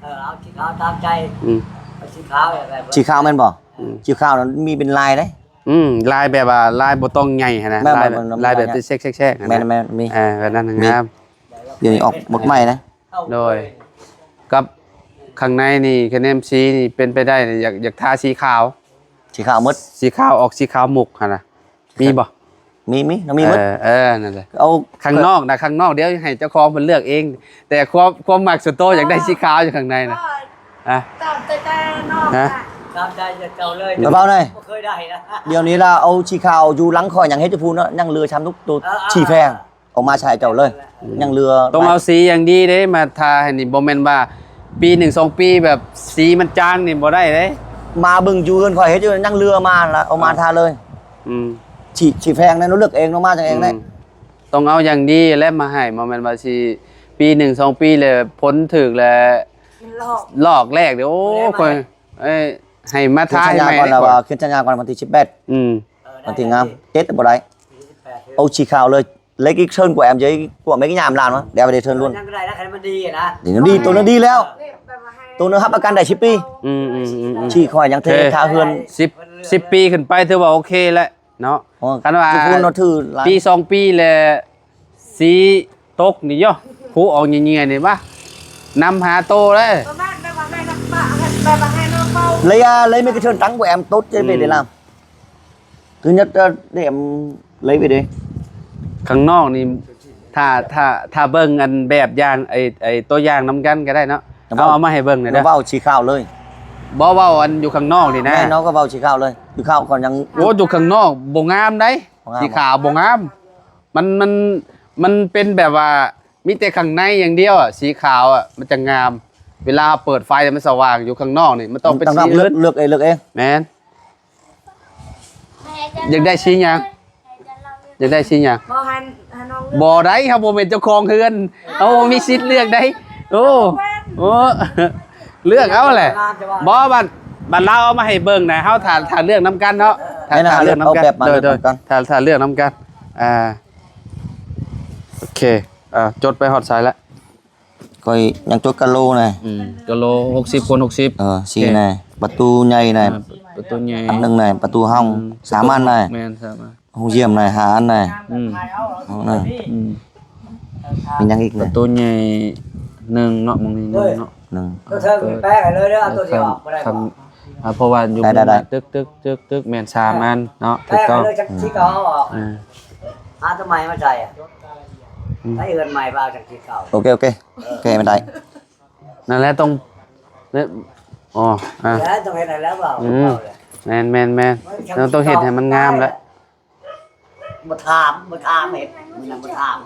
ເອີ ເອົາສີຂາວຕາມໃຈ ອືມ ເອົາສີຂາວ ສີຂາວແມ່ນບໍ່? ອືມ ສີຂາວນັ້ນມີເປັນລາຍເດ້ ອືມ ລາຍແບບວ່າລາຍບໍ່ຕ້ອງໃຫຍ່ຫັ້ນນະ ແມ່ນ ລາຍແບບ ລາຍແບບແຊກໆຫັ້ນນະ ແມ່ນໆ ມີ ເອີ ແບບນັ້ນງາມ ດຽວນີ້ອອກໝົດໃໝ່ນະ ໂດຍ ກັບຂ້າງໃນນີ້ ຄະແນນສີນີ້ເປັນໄປໄດ້ນີ້ ຢາກ ຢາກທາສີຂາວ ສີຂາວໝົດ ສີຂາວ ອອກສີຂາວໝົກຫັ້ນນະ ມີບໍ່? ມີ ມີ ມີໝົດ ເອີ ເອີ ນັ້ນແຫຼະ ເອົາ ຂ້າງນອກນະ ຂ້າງນອກ ດຽວໃຫ້ເຈົ້າຂອງເພິ່ນເລືອກເອງ ແຕ່ຄວາມ ຄວາມມັກສ່ວນໂຕຢາກໄດ້ສີຂາວຢູ່ຂ້າງໃນນະ ຮະ ຕາມໃຈເຈົ້າເນາະ ຮະ ຕາມໃຈເຈົ້າເລີຍ ເວົ້າໜ່ອຍ ບໍ່ເຄີຍໄດ້ນະ ດຽວນີ້ລະເອົາສີຂາວຢູ່ຫຼັງຂ້ອຍຍັງເຮັດຢູ່ພຸ້ນເນາະ ຍັງເຫຼືອຊຳທຸກໂຕ ເອີ ເອີ ສີແພງ ເອົາມາໃສ່ເຈົ້າເລີຍ ອືມ ຍັງເຫຼືອ ຕ້ອງເອົາສີຢ່າງດີເດ້ ມາທາໃຫ້ນີ້ ບໍ່ແມ່ນວ່າປີໜຶ່ງສອງປີແບບສີມັນຈາງນີ້ບໍ່ໄດ້ເດ້ ມາເບິ່ງຢູ່ເຮືອນຂ້ອຍເຮັດຢູ່ ຍັງເຫຼືອມາລະ ເອົາມາ ອ່າ ທາເລີຍ ອືມ ສີ ສີແພງນັ້ນເລືອກເອງເນາະ ມາຈັ່ງເອງເດ້ ອືມ ຕ້ອງເອົາຢ່າງດີແຫຼະມາໃຫ້ ບໍ່ແມ່ນວ່າຊິປີໜຶ່ງສອງປີແລ້ວຜົນຖືກແລ້ວ ມັນລອກ ລອກແລກເດ້ ໂອ້ ບໍ່ໄດ້ ຂ້ອຍ ເອີຍ ໃຫ້ມາທາໃຫ້ໃໝ່ ກ່ອນລະວ່າ ເຊັນສັນຍາກ່ອນວັນທີສິບແປດ ອືມ ເອີ ວັນທີງາມ ເຈັດບໍ່ໄດ້ ເອົາສີຂາວເລີຍ ເລັກອີກເຊີນກວ່າແອມເຈ ກວ່າແມ່ກະຍາມລານວະ ດຽວໄປເດີເຊີນລ້ວນ ມັນຍັງໄດ້ນະ ຄັນມັນດີນະ ດີ ໂຕນັ້ນດີແລ້ວ ໂຕນັ້ນຮັບປະກັນໄດ້ສິບປີ ອືມໆໆໆ ສີຂ້ອຍຍັງເທ ເອີ ທາເຮືອນ ສິບ ສິບປີຂຶ້ນໄປຖືວ່າໂອເຄແລ້ວ ເນາະ ໂອ້ ຄັນວ່າ ຢູ່ພຸ້ນເນາະ ຖືຫຼາຍ ປີສອງປີແລ້ວ ສີຕົກນີ້ເນາະ ຜູອອກເຫຍື່ອຍໆນີ້ວະ ນຳຫາໂຕເລີຍ ປະມານແບບວ່າໃຫ້ນຳປະ ແບບວ່າໃຫ້ນ້ອງເວົ້າ ລະຍະ ລະຍະມີກະເທີນຕັ້ງບໍ່ແອມຕົດເຈເປ ອືມ ເດລາ ຄືຍັດເດມເລີຍໄປເດ້ ຂ້າງນອກນີ້ ຖ້າ ຖ້າ ຖ້າເບິ່ງອັນແບບຢ່າງ ໄອ້ ໄອ້ຕົວຢ່າງນຳກັນກໍໄດ້ເນາະ ເອົາ ເອົາມາໃຫ້ເບິ່ງແດ່ເດີ ເວົ້າສີຂາວເລີຍ ບໍ່ ເວົ້າອັນຢູ່ຂ້າງນອກນີ້ນະ ແມ່ນເນາະ ກໍເວົ້າສີຂາວເລີຍ ຢູ່ຂາວກໍຍັງ ໂອ້ ຢູ່ຂ້າງນອກບໍ່ງາມໃດ໋ ບໍ່ງາມ ສີຂາວບໍ່ງາມ ມັນ ມັນ ມັນເປັນແບບວ່າມີແຕ່ຂ້າງໃນຢ່າງດຽວອະ ສີຂາວອະ ມັນຈະງາມ ເວລາເປີດໄຟແລ້ວມັນສະຫວ່າງ ຢູ່ຂ້າງນອກນີ້ມັນຕ້ອງເປັນ ຕ້ອງ ສີອື່ນ ເລືອກ ເລືອກເອງ ເລືອກເອງ ແມ່ນ ຢາກໄດ້ສີຫຍັງ? ຢາກໄດ້ສີຫຍັງ? ບໍ່ ໃຫ້ ໃຫ້ນ້ອງເລືອກ ບໍ່ໄດ້ ເຮົາບໍ່ແມ່ນເຈົ້າຂອງເຮືອນ ເຮົາບໍ່ມີສິດເລືອກໄດ້ ໂອ້ ໂອ້ ເລືອກເອົາແຫຼະ. ບໍ່ ບັດ ບັດລາວເອົາມາໃຫ້ເບິ່ງນະ ເຮົາຖ້າ ຖ້າເລືອກນຳກັນເນາະ. ຖ້າ ແມ່ນ ຖ້າເລືອກນຳກັນ ເອົາແບບມາ ໂດຍ ເລືອກນຳກັນ ໂດຍ ຖ້າ ຖ້າເລືອກນຳກັນ. ອ່າ ໂອເຄ ອ່າ ຈົດໄປຮອດໃສລະ? ຂ້ອຍຍັງຈົດກະໂຫຼນະ. ອືມ ກະໂຫຼ ຫົກສິບຄູນຫົກສິບ. ເອີ ສີ່ ໂອເຄ ນະ ປະຕູໃຫຍ່ນະ. ອ່າ ປະຕູໃຫຍ່ ອັນໜຶ່ງນະ ປະຕູຫ້ອງ ອືມ ສາມອັນນະ. ແມ່ນ ສາມອັນ. ຫ້ອງຢ້ຽມນະ ຫ້າອັນນະ. ອືມ ຫ້ອງນະ. ອືມ ມີຫຍັງອີກນະ? ປະຕູໃຫຍ່ໜຶ່ງເນາະ ໝ່ອງນີ້ໜຶ່ງເນາະ. ໜຶ່ງ ຕົວເທິງນີ້ແປະໃຫ້ເລີຍເດີ ເອົາຕົວທີ່ອອກບໍ່ໄດ້ບໍ່? ອ່າ ເພາະວ່າຢູ່ ໄດ້ ໄດ້ ຕຶກໆໆໆ ແມ່ນສາມອັນເນາະ. ຖືກຕ້ອງ ແປະໃຫ້ເລີຍ ຈັກ ອືມ ຊິເອົາອອກ. ອ່າ ຫາຕົວໃໝ່ມາໃສ່ອະ. ອືມ ໃຫ້ເຮືອນໃໝ່ ບໍ່ເອົາຈັກຊິເກົ່າ. ໂອເຄ ໂອເຄ ໂອເຄ ມັນໄດ້. ນັ້ນແຫຼະ ຕ້ອງ ເນາະ ອໍ ອ່າ ແລ້ວຕ້ອງເຮັດໃຫ້ແລ້ວເວົ້າ. ອືມ ເວົ້າແຫຼະ. ແມ່ນໆໆ ເຮົາຕ້ອງເຮັດໃຫ້ມັນງາມແຫຼະ. ບໍ່ຖາມ ບໍ່ຖາມເຮັດ ມັນຍັງບໍ່ຖາມ.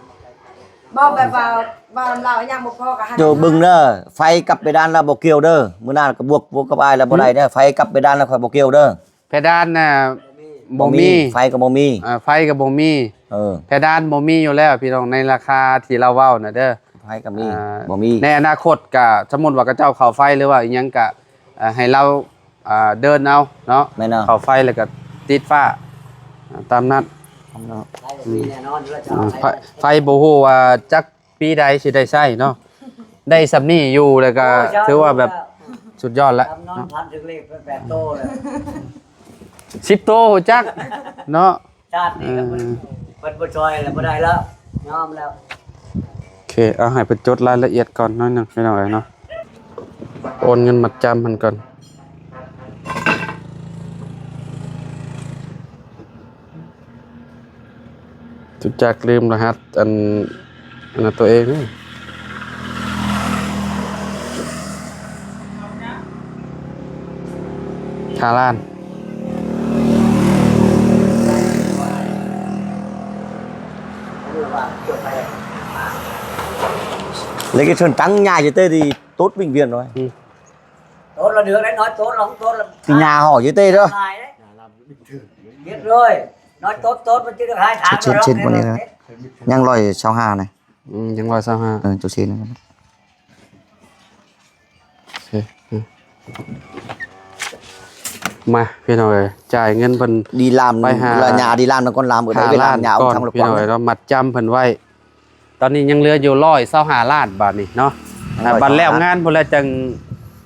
ເວົ້າແບບວ່າ ເວົ້ານຳລາວຍັງບໍ່ພໍກໍໃຫ້ ໂຈເບິ່ງເດີ. ໄຟກັບເພດານລາວບໍ່ກ່ຽວເດີ. ມື້ໜ້າກໍບວກ ບວກກັບອ້າຍລາວບໍ່ໄດ້ເດີ. ອືມ ໄຟກັບເພດານລາວຂ້ອຍບໍ່ກ່ຽວເດີ. ເພດານນະ ບໍ່ມີ ບໍ່ມີ ໄຟກໍບໍ່ມີ. ອ່າ ໄຟກໍບໍ່ມີ. ເອີ ເພດານບໍ່ມີຢູ່ແລ້ວພີ່ນ້ອງ ໃນລາຄາທີ່ລາວເວົ້ານະເດີ. ໄຟກໍມີ ອ່າ ບໍ່ມີ. ໃນອະນາຄົດກະ ສົມມຸດວ່າເຂົາເຈົ້າເຂົ້າໄຟ ຫຼືວ່າອີ່ຫຍັງກະ ເອີ ໃຫ້ລາວ ອ່າ ເດີນເອົາເນາະ. ແມ່ນເນາະ. ເຂົ້າໄຟແລ້ວກໍຕິດຟ້າ ອ່າ ຕາມນັ້ນ. ຕາມນັ້ນ. ອືມ ໄຟ ໄຟບໍ່ຮູ້ວ່າຈັກປີໃດຊິໄດ້ໃຊ້ເນາະ. ໄດ້ສ່ຳນີ້ຢູ່ແລ້ວກໍ ໂອ້ຍ ຖືວ່າແບບ ໂອ້ຍ ສຸດຍອດແລ້ວ. ຈຳນອນ ເນາະ ພັນຖືກເລກເປັນແປດໂຕແລ້ວ ສິບໂຕຮູ້ຈັກເນາະ. ຊາດນີ້ກໍ ເອີ ເພິ່ນ ເພິ່ນບໍ່ຊ່ອຍແລ້ວ ບໍ່ໄດ້ແລ້ວ ຍອມແລ້ວ. ໂອເຄ ເອົາໃຫ້ເພິ່ນຈົດລາຍລະອຽດກ່ອນໜ້ອຍໜຶ່ງ ພີ່ນ້ອງເອີຍເນາະ. ໂອນເງິນມັດຈຳເພິ່ນກ່ອນ. ຈຸຈັກລືມລະຫັດອັນ ອັນນັ້ນຕົວເອງເດ້. ຫ້າລ້ານ. ເລກເຊີນຕັ້ງຍາຢູ່ເຕດີ ໂຕດວິງວຽນໜ້ອຍ. ອືມ ໂຕດລະເດືອນໜ້ອຍ ໂຕດລະ ໂຕດລະ ທີ່ຍາຫໍຢູ່ເຕເດີ. ເຮັດເລີຍ ນ້ອຍໂຕດ ໂຕດມັນຈະໄດ້ຂາຍຖາມ ເຊັນ ເຊັນ ວັນນີ້ນະ ຍັງຮ້ອຍຊາວຫ້ານະ. ອືມ ຍັງຮ້ອຍຊາວຫ້າ. ເອີ ໂຕເຊັນ ໂອເຄ ອືມ ມາ ພີ່ນ້ອງເອີຍ ຈ່າຍເງິນເພິ່ນ ດີລາມ ໄປຫາ ລະຍາດີລາມນະ ກ່ອນລາມ ເອີ ໄດ້ເວລາຍາວ ພີ່ນ້ອງເອີຍເນາະ ມັດຈຳເພິ່ນໄວ້. ຕອນນີ້ຍັງເຫຼືອຢູ່ຮ້ອຍຊາວຫ້າລ້ານບາດນີ້ເນາະ. ອ່າ ບັດແລ້ວງານພຸ້ນແລ້ວຈັ່ງ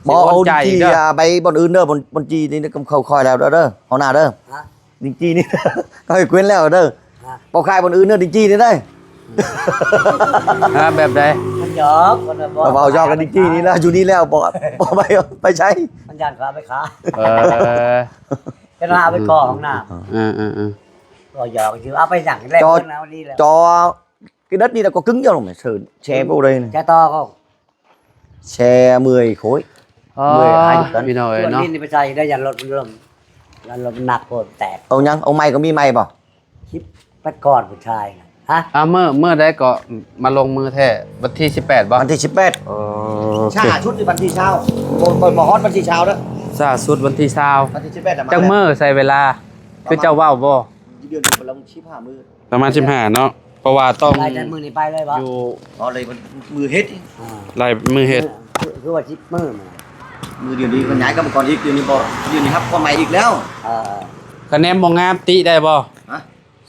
ບໍ່ ຊິໂອນຈ່າຍອີກເດີ. ໃບບ່ອນອື່ນເດີ ບ່ອນ ບ່ອນຈີ່ນີ້ກໍເຂົ້າຄ່ອຍແລ້ວເດີ ຫົວໜ້າເດີ. ດິງຈີ່ນີ້ ເຂົາໃຫ້ເວັ້ນແລ້ວເດີ. ບໍ່ຂາຍບ່ອນອື່ນເດີ ດິງຈີ່ນີ້ໄດ໋. ຮະ ແບບໃດ? ມັນຫຍອກ ມັນບໍ່ ເວົ້າຫຍອກກັນ ດິງຈີ່ນີ້ແລ້ວ ຢູ່ນີ້ແລ້ວ ບໍ່ ບໍ່ໄປ ໄປໃສ ມັນຢ້ານເຂົາເອົາໄປຂາຍ. ເອີ ຈະເອົາໄປກໍຫ້ອງນ້ຳ. ເອີໆໆ ກໍຫຍອກຊື່ ເອົາໄປຫຍັງແລ້ວ ຈອ ເອົານີ້ແລ້ວ ຈອ ກະດັດນີ້ລະກໍກຶ້ງຢອງແມ່ເຊີນແຊບໍ່ໄດ້ ຈະຕໍ່ກໍ ແຊເມື່ອຍໂຄຍ ອໍ ເມື່ອຍຫາຍກັນ ພີ່ນ້ອງເອີຍເນາະ. ນີ້ໄປໃສ່ໄດ້ ຢ້ານລົດມັນລົ້ມ ຢ້ານລົດມັນໜັກໂພດແຕກ. ເອົາຫຍັງ ເອົາໃໝ່ກໍມີໃໝ່ບໍ່? ຄລິບແປດກ້ອນຜູ້ຊາຍນະ. ຮະ ອ່າ ເມື່ອ ເມື່ອໃດກໍມາລົງມືແທ້? ວັນທີສິບແປດບໍ່? ວັນທີສິບແປດ. ໂອເຄ ຊ້າສຸດວັນທີຊາວ. ບໍ່ ບໍ່ຮອດວັນທີຊາວເດີ ຊ້າສຸດວັນທີຊາວ. ວັນທີສິບແປດ ຈັກມື້ໃຊ້ເວລາ ຄືເຈົ້າເວົ້າບໍ່? ເດືອນໜຶ່ງປະມານສິບຫ້າມື້. ປະມານສິບຫ້າເນາະ ເພາະວ່າຕ້ອງ ໄລ່ແຕ່ມື້ນີ້ໄປເລີຍບໍ່? ຢູ່ ອໍ ໄລ່ມື້ເຮັດ. ອ່າ ໄລ່ມື້ເຮັດ ຄື ຄືວ່າສິບມື້. ມື້ດຽວນີ້ມັນຍ້າຍກຳມະກອນອີກ ດຽວນີ້ບໍ່ ດຽວນີ້ຮັບຄວາມໃໝ່ອີກແລ້ວ. ເອີ ຄະແນນບໍ່ງາມຕິໄດ້ບໍ່? ຮະ?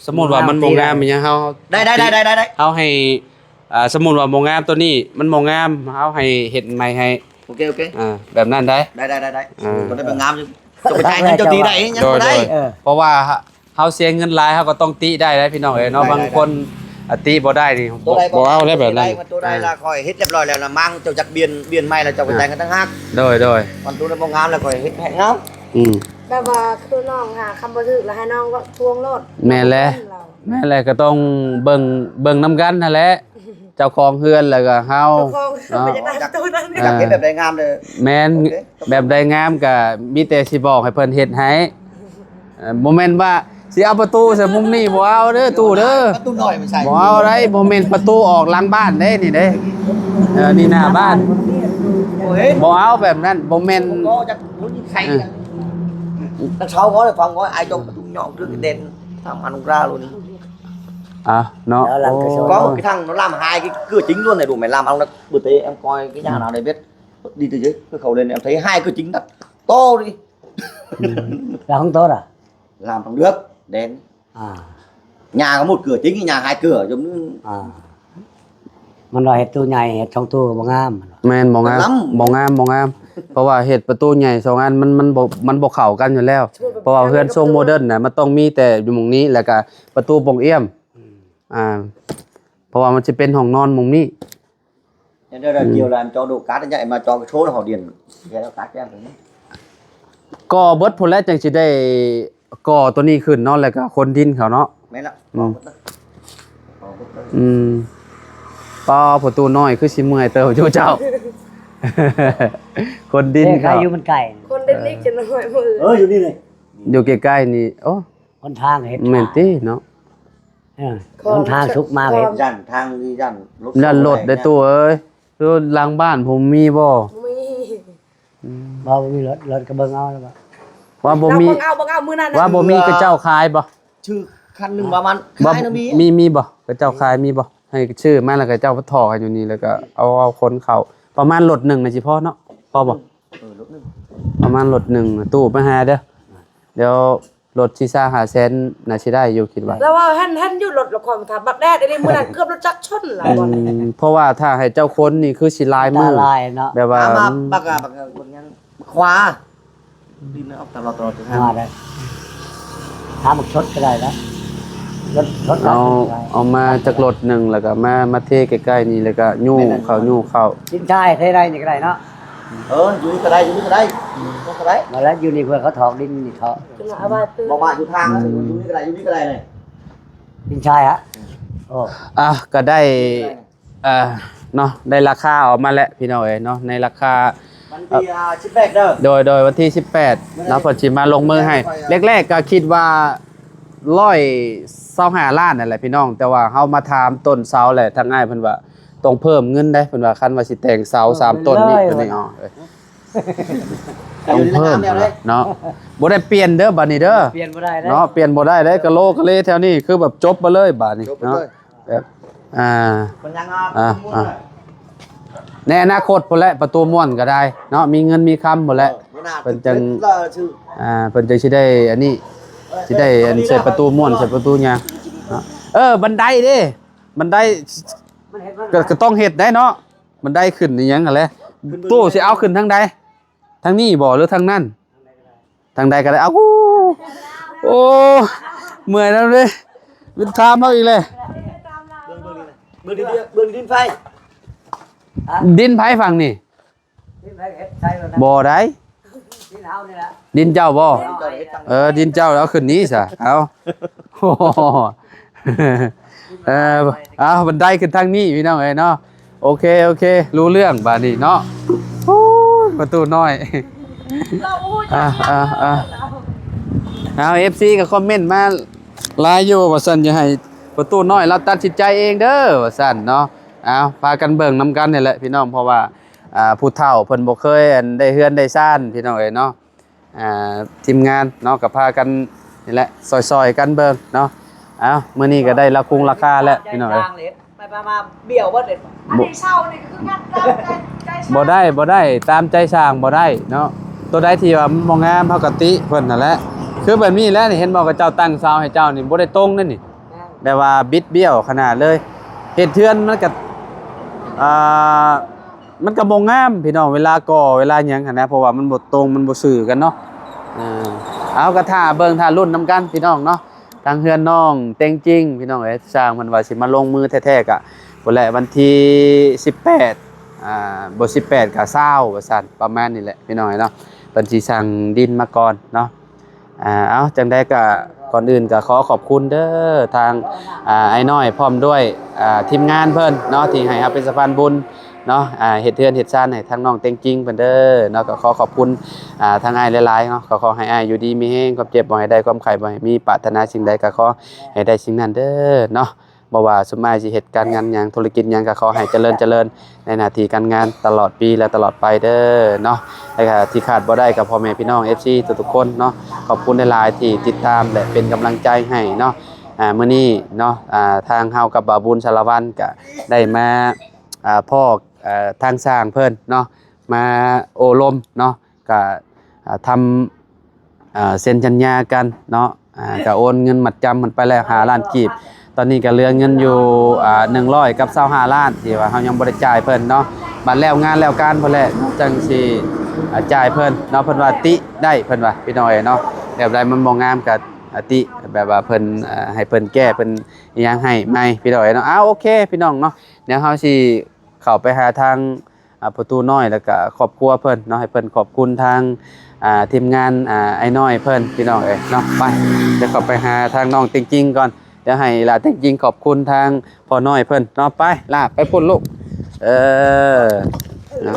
ສົມມຸດວ່າມັນບໍ່ງາມ ບໍ່ງາມຕິໄດ້ ອີຫຍັງ ເຮົາ ໄດ້ ໄດ້ ເຮົາໃຫ້ ອ່າ ສົມມຸດວ່າບໍ່ງາມ ໂຕນີ້ມັນບໍ່ງາມ ເຮົາໃຫ້ເຮັດໃໝ່ໃຫ້. ໂອເຄ ໂອເຄ ອ່າ ແບບນັ້ນໄດ້ ໄດ້ ໄດ້ ໄດ້ ໄດ້. ອ່າ ບໍ່ໄດ້ບໍ່ງາມ ຈະໄປຈ່າຍເງິນເຈົ້າຕິໄດ້ ຫຍັງບໍ່ໄດ້. ໂດຍ ໂດຍ ເອີ ເພາະວ່າ ເຮົາເສຍເງິນຫຼາຍ ເຮົາກໍຕ້ອງຕິໄດ້ ພີ່ນ້ອງເອີຍເນາະ. ໄດ້ ບາງຄົນ ໄດ້ ອາ ຕິບໍ່ໄດ້ນີ້ ບໍ່ ບໍ່ເອົາໄດ້ແບບນັ້ນ. ຕົວໃດລະຂ້ອຍເຮັດຮຽບຮ້ອຍແລ້ວລະ ມັງເຈົ້າຢາກປ່ຽນ ປ່ຽນໃໝ່ລະເຈົ້າໄປຈ່າຍເງິນຕ່າງຫາກ. ໂດຍ ໂດຍ ມັນຕົວໃດບໍ່ງາມລະຂ້ອຍເຮັດໃຫ້ງາມ. ອືມ ແບບວ່າຄືນ້ອງຫາຄຳບໍ່ຖືກລະໃຫ້ນ້ອງເວົ້າທວງໂລດ. ແມ່ນແຫຼະ ແມ່ນແຫຼະ ກໍຕ້ອງເບິ່ງ ເບິ່ງນຳກັນຫັ້ນແຫຼະ ເຈົ້າຂອງເຮືອນແລ້ວກໍເຮົາ ເຈົ້າຂອງເຮືອນ ເນາະ ໄປຈາກໃດ ປະຕູນັ້ນ ຢາກເຮັດແບບໃດງາມເດີ. ແມ່ນ ໂອເຄ ແບບໃດງາມກໍມີແຕ່ຊິບອກໃຫ້ເພິ່ນເຮັດໃຫ້. ເອີ ບໍ່ແມ່ນວ່າຊິເອົາປະຕູໃສ່ມຸມນີ້ ບໍ່ເອົາເດີຕູ້ເດີ ປະຕູນ້ອຍມັນໃສ່ ບໍ່ເອົາໄດ໋. ບໍ່ແມ່ນປະຕູອອກຫຼັງບ້ານເດ້ນີ້ເດ້ ເອີ ນີ້ໜ້າບ້ານ. ບໍ່ເອົາແບບນັ້ນ ບໍ່ແມ່ນ ບໍ່ຈັກ ເອີ ທັງເຊົາກໍໄດ້ຟັງວ່າໄອ້ຕົກປະຕູຍອງຖືກເດັ່ນ ທຳອັນກາໂລນີ້. ອ່າ ເນາະ ໂອ້ ກໍຄືທັງລຳຫາຍ ຄືຈິງລ້ວນໃນດູແມ່ນລຳເອົານະ ບືເຕແອມກອຍ ຄືຍານເອົາໄດ້ເບັດ. Đi từ dưới, cái khẩu lên em thấy hai cái chính nặng to đi. ອືມ ແລ້ວຂອງໂຕລະ? Làm bằng nước đen. ອ່າ ຫຍ້າກໍໝົດເກືອຈິງ ຫຍ້າຫາຍເກືອຈົນ ອ່າ ມັນວ່າເຮັດໂຕໃຫຍ່ ເຮັດສອງໂຕກໍບໍ່ງາມ. ແມ່ນ ບໍ່ງາມ ບໍ່ງາມ ບໍ່ງາມ ເພາະວ່າເຮັດປະຕູໃຫຍ່ສອງອັນ ມັນ ມັນບໍ່ ມັນບໍ່ເຂົ້າກັນຢູ່ແລ້ວ ເພາະວ່າເຮືອນຊົງໂມເດີນນະ ມັນຕ້ອງມີແຕ່ຢູ່ໝ່ອງນີ້ ແລ້ວກໍປະຕູປ່ອງອ້ຽມ ອືມ ອ່າ ເພາະວ່າມັນຊິເປັນຫ້ອງນອນໝ່ອງນີ້. Nên đây là chiều là em cho đổ cát nhảy mà cho cái số họ điền, cái đó cát cho em. ກໍເບິດພຸ້ນແຫຼະ ຈັ່ງຊິໄດ້ກໍ່ຕົວນີ້ຂຶ້ນເນາະ ແລ້ວກໍຂົນດິນເຂົ້າເນາະ. ແມ່ນລະ ອືມ ອືມ ປ້າ ພໍ່ຕູ້ນ້ອຍຄືຊິເມື່ອຍເຕີບຢູ່ເຈົ້າ ຂົນດິນ ເອີ ເຂົ້າ ຢູ່ມັນໄກ ຂົນດິນອີກຈະໜ້ອຍມື້ ເອີ ຢູ່ນີ້ເລີຍ ຢູ່ໃກ້ໆນີ້. ໂອ້ ຫົນທາງເຮັດ ແມ່ນຕິເນາະ. ເອີ ຫົນທາງສຸກມາເຮັດ ຢ້ານທາງ ຢ້ານລົດ ຢ້ານລົດໄດ້ຕູ້ເອີຍ. ຢູ່ຫຼັງບ້ານຜູ້ມີບໍ່? ມີ ອືມ ບໍ່ ບໍ່ມີລົດ ລົດກໍເບິ່ງເອົາແລ້ວບໍ່? ວ່າບໍ່ມີ ເບິ່ງເອົາ ເບິ່ງເອົາ ມື້ນັ້ນນະ ວ່າບໍ່ມີ ເອີ ຂະເຈົ້າຂາຍບໍ່? ຖືກຄັນໜຶ່ງປະມານ ວ່າຂາຍນະມີ ມີ ມີບໍ່? ຂະເຈົ້າຂາຍມີບໍ່? ໃຫ້ຊື້ມາ ແລ້ວຂະເຈົ້າມາຖອກໃຫ້ຢູ່ນີ້ ແລ້ວກໍເອົາ ເອົາຂົນເຂົ້າ ປະມານລົດໜຶ່ງນະ ຊິພໍເນາະ ພໍບໍ່? ເອີ ລົດໜຶ່ງ ປະມານລົດໜຶ່ງ ຕູ້ໄປຫາເດີ ດຽວ ລົດສີ່ແສນຫ້າແສນ ໜ້າຊິໄດ້ຢູ່ ຄິດວ່າ. ແລ້ວວ່າເຫັນ ເຫັນຢູ່ລົດລະຄອນ ຖ້າບັກແດດອີ່ຫຼີ ມື້ນັ້ນເກືອບລົດຈັກຊົນລະ ອືມ ເພາະວ່າຖ້າໃຫ້ເຈົ້າຂົນນີ້ຄືຊິຫຼາຍມື້ ອັນຕະລາຍເນາະ ແບບວ່າ ມາ ບັກ ບັກ ບັກ ບັກຫຍັງ ບັກຂວາ ດິນອອກຕະຫຼອດ ຕະຫຼອດ ມາໄດ້ ຫາບັກຊົດກໍໄດ້ລະ ລົດຊົດ ເອົາ ເອົາມາຈັກລົດໜຶ່ງ ແລ້ວກໍມາ ມາເທໃກ້ໆນີ້ ແລ້ວກໍຍູ້ເຂົ້າ ຍູ້ເຂົ້າ ດິນຊາຍເທໄດ້ນີ້ກໍໄດ້ເນາະ. ເອີ ຢູ່ນີ້ກໍໄດ້ ຢູ່ນີ້ກໍໄດ້ ຢູ່ນີ້ກໍໄດ້ ມາແລ້ວ ຢູ່ນີ້ເພື່ອເຂົາຖອກດິນນີ້ເທາະ ບໍ່ມາຢູ່ທາງ ອືມ ຢູ່ນີ້ກໍໄດ້ ຢູ່ນີ້ກໍໄດ້ເລີຍ ດິນຊາຍຮະ. ໂອ້ ອ່ະ ກໍໄດ້ ເອີ ເນາະ ໄດ້ລາຄາອອກມາແລ້ວ ພີ່ນ້ອງເອີຍເນາະ ໃນລາຄາ ວັນທີ ອ່າ ສິບແປດເດີ ໂດຍ ໂດຍ ວັນທີສິບແປດເນາະ ເພິ່ນຊິມາລົງມືໃຫ້ ແລກໆກໍຄິດວ່າ ຮ້ອຍຊາວຫ້າລ້ານນັ້ນແຫຼະ ພີ່ນ້ອງ ແຕ່ວ່າເຮົາມາຖາມຕົ້ນເສົາແຫຼະ ທາງອ້າຍເພິ່ນວ່າຕ້ອງເພີ່ມເງິນເດ້ ເພິ່ນວ່າຄັນວ່າຊິແຕ່ງເສົາສາມຕົ້ນນີ້ ເພິ່ນນີ້ ເອີ ຕ້ອງເພີ່ມເນາະ ບໍ່ໄດ້ປ່ຽນເດີ ບາດນີ້ເດີ ປ່ຽນບໍ່ໄດ້ເນາະ ປ່ຽນບໍ່ໄດ້ເດ້ ກະໂລກະເລແຖວນີ້ ຄືແບບຈົບໄປເລີຍບາດນີ້ເນາະ ແບບ ອ່າ ອ່າ ໃນອະນາຄົດພຸ້ນແຫຼະ ປະຕູມ່ວນກໍໄດ້ເນາະ ມີເງິນມີຄຳພຸ້ນແຫຼະ ເອີ ເພິ່ນຈັ່ງ ອ່າ ເພິ່ນຈັ່ງຊິໄດ້ອັນນີ້ ຊິໄດ້ອັນໃສ່ປະຕູມ່ວນ ໃສ່ປະຕູຫຍັງເນາະ ເອີ ບັນໄດເດ້ ບັນໄດ ມັນເຮັດ ກໍ ກໍຕ້ອງເຮັດໄດ້ເນາະ ບັນໄດຂຶ້ນອີຫຍັງຫັ້ນແຫຼະ ຕູ້ຊິເອົາຂຶ້ນທາງໃດ ທາງນີ້ບໍ່ ຫຼືທາງນັ້ນ? ທາງໃດກໍໄດ້ ເອົ້າ ໂອ້ ເມື່ອຍນຳເດ້ ໄປຖາມເຮົາອີກແລ້ວ ເບິ່ງ ເບິ່ງນີ້ນະ ເບິ່ງດິນ ເບິ່ງດິນໃຜ ດິນໃຜຝັ່ງນີ້ ດິນໃຜເຮັດໃສ່ ບໍ່ໄດ້ ດິນເຮົານີ້ລະ ດິນເຈົ້າບໍ່ ເອີ ດິນເຈົ້າເອົາຂຶ້ນນີ້ຊະ ເອົາ ເອີ ເອົາ ບັນໄດຂຶ້ນທາງນີ້ ພີ່ນ້ອງເອີຍເນາະ ໂອເຄ ໂອເຄ ຮູ້ເລື່ອງບາດນີ້ເນາະ ໂອ້ຍ ປະຕູນ້ອຍ ເຮົາບໍ່ຮູ້ຈັກ ອ່າ ຫຍັງ ອ່າ ເລີຍ ອ່າ ເອົາ ເອັຟຊີ ກໍຄອມເມັນມາຫຼາຍຢູ່ວ່າຊັ້ນ ຢ່າໃຫ້ປະຕູນ້ອຍລາວຕັດສິນໃຈເອງເດີວ່າຊັ້ນເນາະ ເອົາ ພາກັນເບິ່ງນຳກັນນີ້ແຫຼະ ພີ່ນ້ອງ ເພາະວ່າ ອ່າ ຜູ້ເຖົ້າເພິ່ນບໍ່ເຄີຍ ອັນ ໄດ້ເຮືອນໄດ້ຊານ ພີ່ນ້ອງເອີຍເນາະ ອ່າ ທີມງານເນາະ ກໍພາກັນນີ້ແຫຼະ ຊ່ອຍໆກັນເບິ່ງເນາະ ເອົ້າ ມື້ນີ້ກໍໄດ້ລາຄົງລາຄາແລ້ວ ພີ່ນ້ອງເອີຍ ໄປໆມາໆ ບ້ຽວເບິດເລີຍ ອັນນີ້ເຊົ່ານີ້ຄືກັນ ຕາມໃຈ ໃຈຊ່າງ ບໍ່ໄດ້ ບໍ່ໄດ້ ຕາມໃຈຊ່າງບໍ່ໄດ້ເນາະ ຕົວໃດທີ່ວ່າມັນບໍ່ງາມ ເຮົາກໍຕິເພິ່ນຫັ້ນແຫຼະ ຄືແບບນີ້ແຫຼະ ນີ້ ເຫັນບໍ່ ເຂົາເຈົ້າຕັ້ງເສົາໃຫ້ເຈົ້ານີ້ ບໍ່ໄດ້ຕົງເດ້ນີ້ ແມ່ນ ແບບວ່າບິດບ້ຽວຂະໜາດເລີຍ ເຮັດເຮືອນມັນກໍ ອ່າ ມັນກໍບໍ່ງາມ ພີ່ນ້ອງ ເວລາກໍ່ ເວລາຫຍັງຫັ້ນນະ ເພາະວ່າມັນບໍ່ຕົງ ມັນບໍ່ຊື່ກັນເນາະ ເອີ ເອົາ ກໍຖ້າເບິ່ງ ຖ້າລຸ້ນນຳກັນ ພີ່ນ້ອງເນາະ ທາງເຮືອນນ້ອງເຕັງຈິງ ພີ່ນ້ອງເອີຍ ຊ່າງເພິ່ນວ່າຊິມາລົງມືແທ້ໆ ກະພຸ້ນແຫຼະ ວັນທີສິບແປດ ອ່າ ບໍ່ ສິບແປດ ກະຊາວ ວ່າຊັ້ນ ປະມານນີ້ແຫຼະ ພີ່ນ້ອງເອີຍເນາະ ເພິ່ນຊິສັ່ງດິນມາກ່ອນເນາະ. ອ່າ ເອົາ ຈັ່ງໃດກໍ ກ່ອນອື່ນກໍຂໍຂອບຄຸນເດີ ທາງ ອ່າ ອ້າຍນ້ອຍ ພ້ອມດ້ວຍ ອ່າ ທີມງານເພິ່ນເນາະ ທີ່ໃຫ້ເຮົາເປັນສະພານບຸນເນາະ ອ່າ ເຮັດເຮືອນເຮັດຊານໃຫ້ທາງນ້ອງເຕັງຈິງເພິ່ນເດີເນາະ ກໍຂໍຂອບຄຸນ ອ່າ ທາງອ້າຍຫຼາຍໆເນາະ ກໍຂໍໃຫ້ອ້າຍຢູ່ດີມີແຮງ ຄວາມເຈັບບໍ່ໃຫ້ໄດ້ ຄວາມໄຂ້ບໍ່ໃຫ້ມີ ປາດຖະໜາສິ່ງໃດກໍຂໍໃຫ້ໄດ້ສິ່ງນັ້ນເດີເນາະ. ບໍ່ວ່າຊຸມອ້າຍຊິເຮັດການງານຫຍັງ ທຸລະກິດຫຍັງ ກໍຂໍໃຫ້ຈະເລີນ ຈະເລີນໃນໜ້າທີ່ການງານຕະຫຼອດປີ ແລະ ຕະຫຼອດໄປເດີເນາະ ແລະ ກະທີ່ຂາດບໍ່ໄດ້ກໍພໍ່ແມ່ພີ່ນ້ອງ ເອັຟຊີ ທຸກໆຄົນເນາະ ຂອບຄຸນຫຼາຍໆທີ່ຕິດຕາມ ແລະ ເປັນກຳລັງໃຈໃຫ້ເນາະ ອ່າ ມື້ນີ້ເນາະ ອ່າ ທາງເຮົາກັບບ່າວບຸນສາລະວັນກະໄດ້ມາ ອ່າ ພໍ້ ອ່າ ທາງຊ່າງເພິ່ນເນາະ ມາໂອ້ລົມເນາະ ກະ ອ່າ ທຳ ອ່າ ເຊັນສັນຍາກັນເນາະ ອ່າ ກະໂອນເງິນມັດຈຳເພິ່ນໄປແລ້ວຫ້າລ້ານກີບ. ຕອນນີ້ກະເຫຼືອເງິນຢູ່ ອ່າ ໜຶ່ງຮ້ອຍກັບຊາວຫ້າລ້ານ ທີ່ວ່າເຮົາຍັງບໍ່ໄດ້ຈ່າຍເພິ່ນເນາະ. ບັດແລ້ວງານແລ້ວການພຸ້ນແຫຼະ ຈັ່ງຊິ ອ່າ ຈ່າຍເພິ່ນເນາະ. ເພິ່ນວ່າຕິໄດ້ ເພິ່ນວ່າ ພີ່ນ້ອງເອີຍເນາະ ແບບໃດມັນບໍ່ງາມກະ ອ່າ ຕິ ແບບວ່າເພິ່ນ ອ່າ ໃຫ້ເພິ່ນແກ້ ເພິ່ນ ອີຫຍັງໃຫ້ໃໝ່ ພີ່ນ້ອງເອີຍເນາະ. ອ້າວ ໂອເຄ ພີ່ນ້ອງເນາະ ດຽວເຮົາຊິເຂົ້າໄປຫາທາງ ອ່າ ພໍ່ຕູ້ນ້ອຍ ແລ້ວກະຄອບຄົວເພິ່ນເນາະ ໃຫ້ເພິ່ນຂອບຄຸນທາງ ອ່າ ທີມງານ ອ່າ ອ້າຍນ້ອຍເພິ່ນ ພີ່ນ້ອງເອີຍເນາະ. ໄປ ດຽວເຂົ້າໄປຫາທາງນ້ອງເຕັງຈິງກ່ອນ ດຽວໃຫ້ຫຼ້າເຕັງຈິງຂອບຄຸນທາງພໍ່ນ້ອຍເພິ່ນເນາະ. ໄປ ຫຼ້າ ໄປພຸ້ນລູກ ເອີ ເນາະ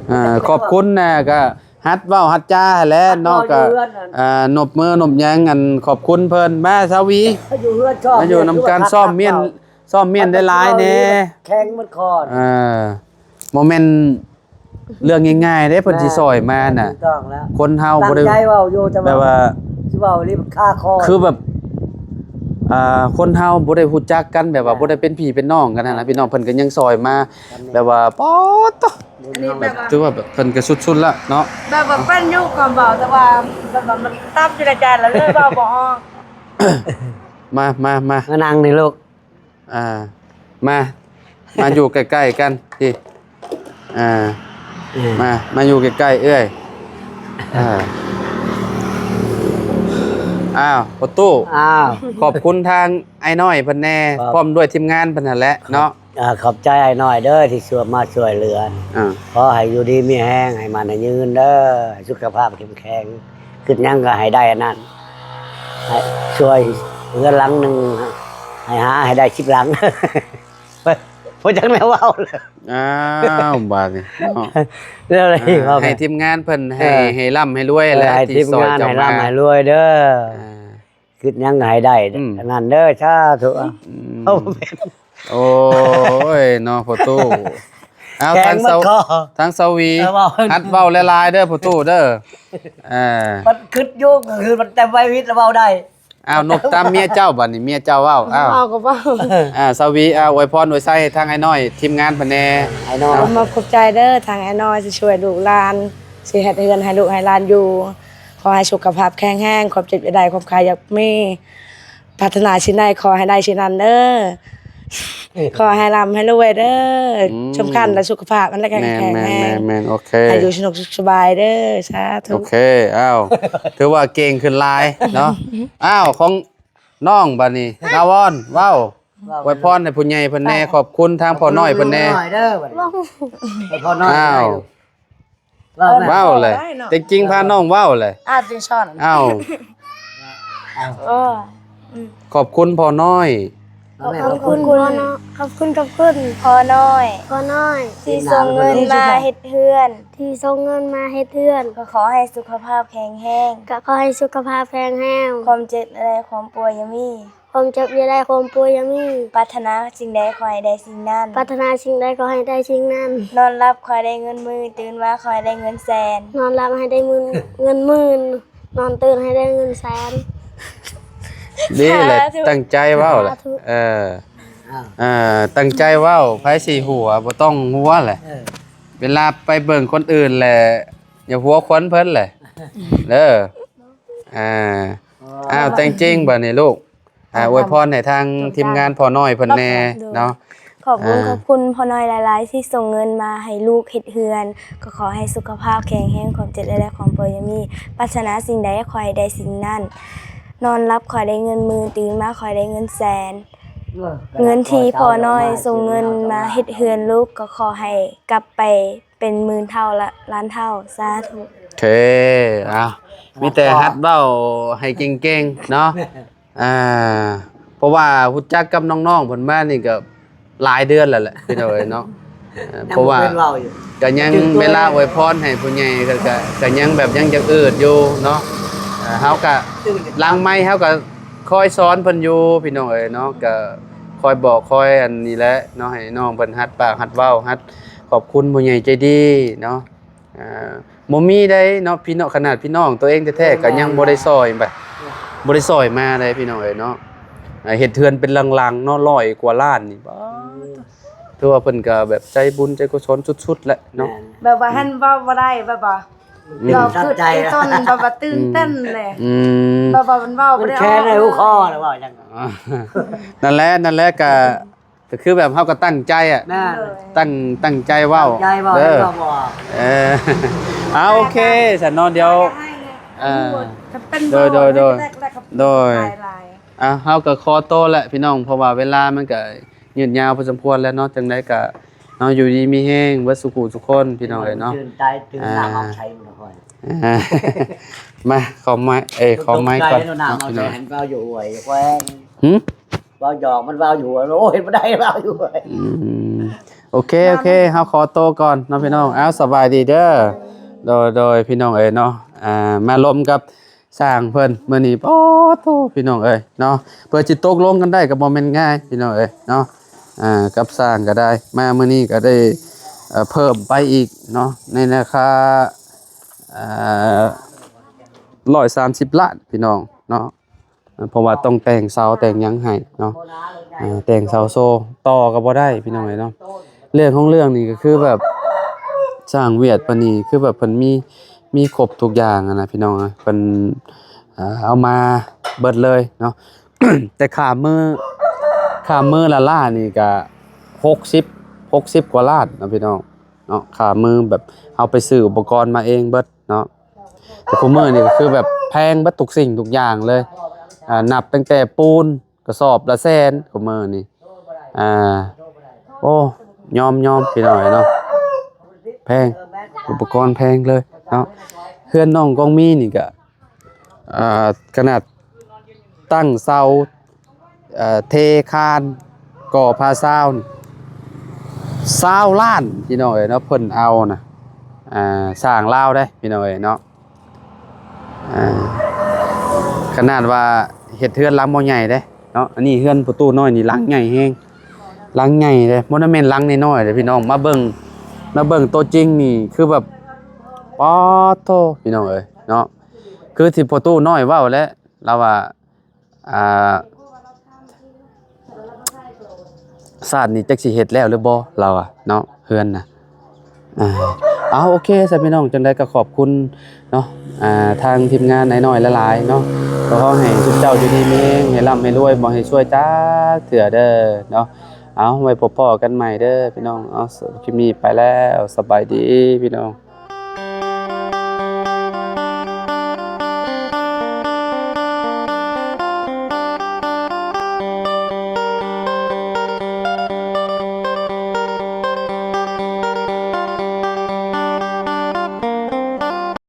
ເອີ ຂອບຄຸນນະ ກະຫັດເວົ້າຫັດຈາຫັ້ນແຫຼະເນາະ ກະ ອ່າ ນົບມືນົບຫຍັງ ອັນ ຂອບຄຸນເພິ່ນ. ມາ ສາວຫວີ ຢູ່ເຮືອນຊອບ ມາຢູ່ນຳກັນ ຊອມມ້ຽນ ຊອມມ້ຽນຫຼາຍໆແດ່ ແຂງໝົດຄອ ເອີ ບໍ່ແມ່ນເລື່ອງງ່າຍໆເດ້ ເພິ່ນຊິຊ່ອຍມານະ. ຖືກຕ້ອງແລ້ວ ຄົນເຮົາບໍ່ໄດ້ ຕັ້ງໃຈເວົ້າຢູ່ ແຕ່ ແບບວ່າ ຊິເວົ້າອີ່ຫຼີຄາຄໍ ຄືແບບ ອ່າ ຄົນເຮົາບໍ່ໄດ້ຮູ້ຈັກກັນ ແບບວ່າ ແມ່ນ ບໍ່ໄດ້ເປັນພີ່ເປັນນ້ອງກັນຫັ້ນນະ ພີ່ນ້ອງ ເພິ່ນກະຍັງຊ່ອຍມາ ແບບວ່າ ປາດໂທ້ ອັນນີ້ແບບວ່າ ຖືວ່າແບບເພິ່ນກະສຸດໆລະເນາະ ແບບວ່າເປັນຢູ່ຄວາມເວົ້າ ແຕ່ວ່າແບບວ່າມັນຕັບຢູ່ໃນໃຈ ລະເລີຍເວົ້າບໍ່ອອກ. ມາ ມາ ມາ ມານັ່ງນີ້ລູກ ອ່າ ມາ ມາຢູ່ໃກ້ໆກັນ ພີ້ ອ່າ ເອີ ມາ ມາຢູ່ໃກ້ໆເອື້ອຍ ອ່າ ອ້າວ ພໍ່ຕູ້ ອ້າວ ຂອບຄຸນທາງອ້າຍນ້ອຍເພິ່ນແດ່ ຂອບ ພ້ອມດ້ວຍທີມງານເພິ່ນຫັ້ນແຫຼະເນາະ. ອ່າ ຂອບໃຈອ້າຍນ້ອຍເດີ ທີ່ຊ່ວຍ ມາຊ່ວຍເຫຼືອ ອ່າ ຂໍໃຫ້ຢູ່ດີມີແຮງ ໃຫ້ໝັ້ນໃຫ້ຍືນເດີ ໃຫ້ສຸຂະພາບເຂັ້ມແຂງ ຄິດຫຍັງກະໃຫ້ໄດ້ອັນນັ້ນ ໃຫ້ຊ່ວຍເຮືອນຫຼັງໜຶ່ງ ໃຫ້ຫາໃຫ້ໄດ້ສິບຫຼັງ ບໍ່ຈັກແນວເວົ້າເລີຍ. ອ້າວ ບາດນີ້ເນາະ ແນວໃດ ອ່າ ເວົ້າ ໃຫ້ທີມງານເພິ່ນ ໃຫ້ ເອີ ໃຫ້ລ່ຳໃຫ້ລວຍແຫຼະ ເອີ ໃຫ້ທີມງານ ທີ່ຊ່ອຍເຈົ້າ ໃຫ້ລ່ຳໃຫ້ລວຍເດີ ອ່າ ຄິດຫຍັງໃຫ້ໄດ້ ອືມ ອັນນັ້ນເດີ ສາທຸ ອືມ ໂອ້ຍ ເນາະ ພໍ່ຕູ້ ເອົາ ທາງສາວ ທາງສາວຫວີ ເອີ ເວົ້າ ຫັດເວົ້າຫຼາຍໆເດີ ພໍ່ຕູ້ເດີ ເອີ ມັນຄິດຢູ່ ກະຄືມັນແຕ່ໄວວິດລະເວົ້າໄດ້. ອ້າວ ນົບຕາມເມຍເຈົ້າ ບາດນີ້ເມຍເຈົ້າເວົ້າ ອ້າວ ເວົ້າກະເວົ້າ ອ່າ ສາວຫວີ ອາ ອວຍພອນອວຍໄຊໃຫ້ທາງອ້າຍນ້ອຍ ທີມງານເພິ່ນແດ່ ອ້າຍນ້ອຍ ຂອບໃຈເດີ ທາງອ້າຍນ້ອຍທີ່ຊ່ວຍລູກຫຼານ ຊິເຮັດເຮືອນໃຫ້ລູກໃຫ້ຫຼານຢູ່ ຂໍໃຫ້ສຸຂະພາບແຂງແຮງ ຄວາມເຈັບຢ່າໄດ້ ຄວາມໄຂ້ຢ່າມີ ປາດຖະໜາສິ່ງໃດຂໍໃຫ້ໄດ້ສິ່ງນັ້ນເດີ ຂໍໃຫ້ລ່ຳໃຫ້ລວຍເດີ ອືມ ສຳຄັນລະສຸຂະພາບຫັ້ນແຫຼະ ແຂງແຮງ ແມ່ນໆໆ ໂອເຄ ໃຫ້ຢູ່ສະໜຸກສຸກສະບາຍເດີ ສາທຸ ໂອເຄ ອ້າວ ຖືວ່າເກັ່ງຂຶ້ນຫຼາຍເນາະ ອ້າວ ຂອງນ້ອງບາດນີ້ ນາວອນ ເວົ້າ ເວົ້າ ອວຍພອນໃຫ້ຜູ້ໃຫຍ່ເພິ່ນແດ່ ຂອບຄຸນທາງພໍ່ນ້ອຍເພິ່ນແດ່ ຂອບຄຸນນ້ອຍເດີ ບາດນີ້ ໃຫ້ພໍ່ນ້ອຍ ອ້າວ ເວົ້າແຫຼະ ເວົ້າໄດ້ເນາະ ແຕ່ຈິງພານ້ອງເວົ້າແຫຼະ ອາ ຈິງຊອນ ອ້າວ ເອີ ອືມ ຂອບຄຸນພໍ່ນ້ອຍ ຂອບຄຸນ ຂອບຄຸນ ຂອບຄຸນພໍ່ນ້ອຍ ພໍ່ນ້ອຍ ທີ່ສົ່ງເງິນມາເຮັດເຮືອນ ທີ່ສົ່ງເງິນມາເຮັດເຮືອນ ກໍຂໍໃຫ້ສຸຂະພາບແຂງແຮງ ກໍຂໍໃຫ້ສຸຂະພາບແຂງແຮງ ຄວາມເຈັບຢ່າໄດ້ ຄວາມປ່ວຍຢ່າມີ ຄວາມເຈັບຢ່າໄດ້ ຄວາມປ່ວຍຢ່າມີ ປາດຖະໜາສິ່ງໃດຂໍໃຫ້ໄດ້ສິ່ງນັ້ນ ປາດຖະໜາສິ່ງໃດຂໍໃຫ້ໄດ້ສິ່ງນັ້ນ ນອນຫຼັບຂໍໃຫ້ໄດ້ເງິນໝື່ນ ຕື່ນມາຂໍໃຫ້ໄດ້ເງິນແສນ ນອນຫຼັບໃຫ້ໄດ້ໝື່ນ ເງິນໝື່ນ ນອນຕື່ນໃຫ້ໄດ້ເງິນແສນ ດີແຫຼະ ສາທຸ ຕັ້ງໃຈເວົ້າແຫຼະ ສາທຸ ເອີ ອ່າ ເອີ ຕັ້ງໃຈເວົ້າ ໃຜຊິຫົວ ບໍ່ຕ້ອງຫົວແຫຼະ ເອີ ເວລາໄປເບິ່ງຄົນອື່ນແຫຼະ ຢ່າຫົວຄວັນເພິ່ນແຫຼະ ເດີ ອ່າ ອ້າວ ແຕ່ງຈິງບາດນີ້ລູກ ອ່າ ອວຍພອນໃຫ້ທາງທີມງານພໍ່ນ້ອຍເພິ່ນແດ່ເນາະ ຂອບຄຸນ ອ່າ ຂອບຄຸນພໍ່ນ້ອຍຫຼາຍໆ ທີ່ສົ່ງເງິນມາໃຫ້ລູກເຮັດເຮືອນ ກໍຂໍໃຫ້ສຸຂະພາບແຂງແຮງ ຄວາມເຈັບຢ່າໄດ້ ຄວາມປ່ວຍຢ່າມີ ປາດຖະໜາສິ່ງໃດຂໍໃຫ້ໄດ້ສິ່ງນັ້ນ ນອນຫຼັບຂໍໃຫ້ໄດ້ເງິນໝື່ນ ຕື່ນມາຂໍໃຫ້ໄດ້ເງິນແສນ ເງິນທີ່ພໍ່ນ້ອຍສົ່ງເງິນມາເຮັດເຮືອນລູກ ກໍຂໍໃຫ້ກັບໄປເປັນໝື່ນເທົ່າ ລະ ລ້ານເທົ່າ ສາທຸ ໂອເຄ ເອົາ ມີແຕ່ຫັດເວົ້າໃຫ້ເກັ່ງໆເນາະ ອ່າ ເພາະວ່າຮູ້ຈັກກັບນ້ອງໆເພິ່ນມານີ້ກໍຫຼາຍເດືອນແລ້ວແຫຼະ ພີ່ນ້ອງເອີຍເນາະ ເພາະວ່າກໍຍັງເວລາອວຍພອນໃຫ້ຜູ້ໃຫຍ່ກໍ ກໍ ກໍຍັງແບບຍັງຈະອືດຢູ່ເນາະ ເຮົາກໍຫຼັງໄມເຮົາກໍຄອຍສອນເພິ່ນຢູ່ ພີ່ນ້ອງເອີຍເນາະ ກໍຄອຍບອກຄອຍອັນນີ້ແຫຼະເນາະ ໃຫ້ນ້ອງເພິ່ນຫັດປາກຫັດເວົ້າ ຫັດຂອບຄຸນຜູ້ໃຫຍ່ໃຈດີເນາະ ອ່າ ບໍ່ມີໃດເນາະ ພີ່ນ້ອງ ຂະໜາດພີ່ນ້ອງຕົວເອງແທ້ໆ ກໍຍັງບໍ່ໄດ້ຊ່ອຍ ແມ່ນ ບໍ່ໄດ້ຊ່ອຍມາໃດ ພີ່ນ້ອງເອີຍເນາະ ອ່າ ເຮັດເຮືອນເປັນຫຼັງໆເນາະ ຮ້ອຍກວ່າລ້ານນີ້ ບາດ ອືມ ຄືວ່າເພິ່ນກໍແບບໃຈບຸນໃຈກຸສົນສຸດໆແຫຼະເນາະ. ແມ່ນ ແບບວ່າ ອືມ ເຫັນເວົ້າບໍ່ໄດ້ ແບບວ່າ ອືມ ເວົ້າຄືອີ່ຕົນ ແບບວ່າຕື່ນເຕັ້ນແຫຼະ. ອືມ ອືມ ແບບວ່າມັນເວົ້າບໍ່ໄດ້ ມັນແຄ່ໃນຫົວຂໍ້ແລ້ວເວົ້າຫຍັງ. ນັ້ນແຫຼະ ນັ້ນແຫຼະ ກະ ກໍຄືແບບເຮົາກໍຕັ້ງໃຈອະ ແມ່ນ ຕັ້ງ ຕັ້ງໃຈເວົ້າ ຕັ້ງໃຈເວົ້າ ເອີ ໃຫ້ເວົ້າບໍ່ອອກ. ເອີ ເອົາ ໂອເຄ ຊັ້ນເນາະ ດຽວ ເອີ ໂດຍ ໂດຍ ໂດຍ ໂດຍ ອ່າ ເຮົາກໍຂໍໂຕແຫຼະພີ່ນ້ອງ ເພາະວ່າເວລາມັນກໍຍືດຍາວພໍສົມຄວນແລ້ວເນາະ. ຈັ່ງໃດກໍເນາະ ຢູ່ດີມີແຮງເບິດສູ່ຜູ້ສູ່ຄົນ ພີ່ນ້ອງເອີຍເນາະ. ຕື່ນໃຈ ຕື່ນ ອ່າ ນ້ຳເອົາໃສ່ໝົດແລ້ວຂ້ອຍ ອ່າ ມາ ຂໍໄມ້ ເອີ ຂໍໄມ້ກ່ອນ ນ້ຳເອົາໃສ່ ເນາະ ໃຫ້ເວົ້າຢູ່ຫ້ວຍແຂວງ ຫື? ເວົ້າຫຍອກ ມັນເວົ້າຢູ່ ໂອ້ ເຮັດບໍ່ໄດ້ ເວົ້າຢູ່. ອືມ ໂອເຄ ໂອເຄ ເຮົາຂໍໂຕກ່ອນເນາະພີ່ນ້ອງ. ອ້າວ ສະບາຍດີເດີ. ໂດຍ ໂດຍ ພີ່ນ້ອງເອີຍເນາະ ອ່າ ມາລົມກັບຊ່າງເພິ່ນມື້ນີ້ ໂອ້ໂຕ ພີ່ນ້ອງເອີຍເນາະ ເພື່ອຊິຕົກລົງກັນໄດ້ກໍບໍ່ແມ່ນງ່າຍ ພີ່ນ້ອງເອີຍເນາະ. ອ່າ ກັບຊ່າງກໍໄດ້ ມາມື້ນີ້ກໍໄດ້ ເອີ ເພີ່ມໄປອີກເນາະ ໃນລາຄາ ເອີ ຮ້ອຍສາມສິບລ້ານ ພີ່ນ້ອງເນາະ. ເພາະວ່າຕ້ອງແຕ່ງເສົາແຕ່ງຫຍັງໃຫ້ເນາະ ອ່າ ແຕ່ງເສົາໂຊ ຕໍ່ກໍບໍ່ໄດ້ ພີ່ນ້ອງເອີຍເນາະ. ເລື່ອງຂອງເລື່ອງນີ້ກໍຄືແບບ ຊ່າງຫວຽດເພິ່ນນີ້ ຄືແບບເພິ່ນມີ ມີຄົບທຸກຢ່າງຫັ້ນນະ ພີ່ນ້ອງເອີຍ. ເພິ່ນ ເອີ ເອົາມາເບິດເລີຍເນາະ ແຕ່ຂ້າມມື້ ຂ້າມມື້ລະລ້ານີ້ກະຫົກສິບ ຫົກສິບກວ່າລ້ານເນາະ ພີ່ນ້ອງເນາະ. ຂ້າມມື້ແບບເຮົາໄປຊື້ອຸປະກອນມາເອງເບິດເນາະ. ແຕ່ຄູ່ມື້ນີ້ກໍຄືແບບແພງເບິດທຸກສິ່ງທຸກຢ່າງເລີຍ ອ່າ ນັບຕັ້ງແຕ່ປູນກະສອບລະແສນ ຄູ່ມື້ນີ້ ອ່າ ໂອ້ ຍອມ ຍອມ ພີ່ນ້ອງເອີຍເນາະ ແພງ ອຸປະກອນແພງເລີຍເນາະ. ເຮືອນນ້ອງກອງມີນີ້ກະ ອ່າ ຂະໜາດຕັ້ງເສົາ ເອີ ເທຄານ ກໍ່ຝາຊາວ ຊາວລ້ານ ພີ່ນ້ອງເອີຍເນາະ ເພິ່ນເອົານະ ອ່າ ຊ່າງລາວເດ້ ພີ່ນ້ອງເອີຍເນາະ. ອ່າ ຂະໜາດວ່າເຮັດເຮືອນຫຼັງບໍ່ໃຫຍ່ເດ້ເນາະ ອັນນີ້ເຮືອນພໍ່ຕູ້ນ້ອຍນີ້ຫຼັງໃຫຍ່ແຮງ ຫຼັງໃຫຍ່ເດ້ ບໍ່ໄດ້ແມ່ນຫຼັງນ້ອຍໆເດ້ ພີ່ນ້ອງ. ມາເບິ່ງ ມາເບິ່ງຕົວຈິງນີ້ຄືແບບ ປາດໂທ້ ພີ່ນ້ອງເອີຍເນາະ. ຄືທີ່ພໍ່ຕູ້ນ້ອຍເວົ້າແຫຼະ ລາວວ່າ ອ່າ ຊາດນີ້ຈັກຊິເຮັດແລ້ວຫຼືບໍ່ ລາວວ່າເນາະ ເຮືອນນະ. ອ່າ ເອົາ ໂອເຄຊະພີ່ນ້ອງ ຈັ່ງໃດກໍຂອບຄຸນເນາະ ອ່າ ທາງທີມງານອ້າຍນ້ອຍຫຼາຍໆເນາະ. ກໍຂໍໃຫ້ຊຸມເຈົ້າຢູ່ດີມີແຮງ ໃຫ້ລ່ຳໃຫ້ລວຍ ບໍ່ໃຫ້ຊວຍຈັກເທື່ອເດີເນາະ. ເອົາ ໄວ້ພົບພໍ້ກັນໃໝ່ເດີພີ່ນ້ອງ. ເອົາ ຄລິບນີ້ໄປແລ້ວ ສະບາຍດີພີ່ນ້ອງ.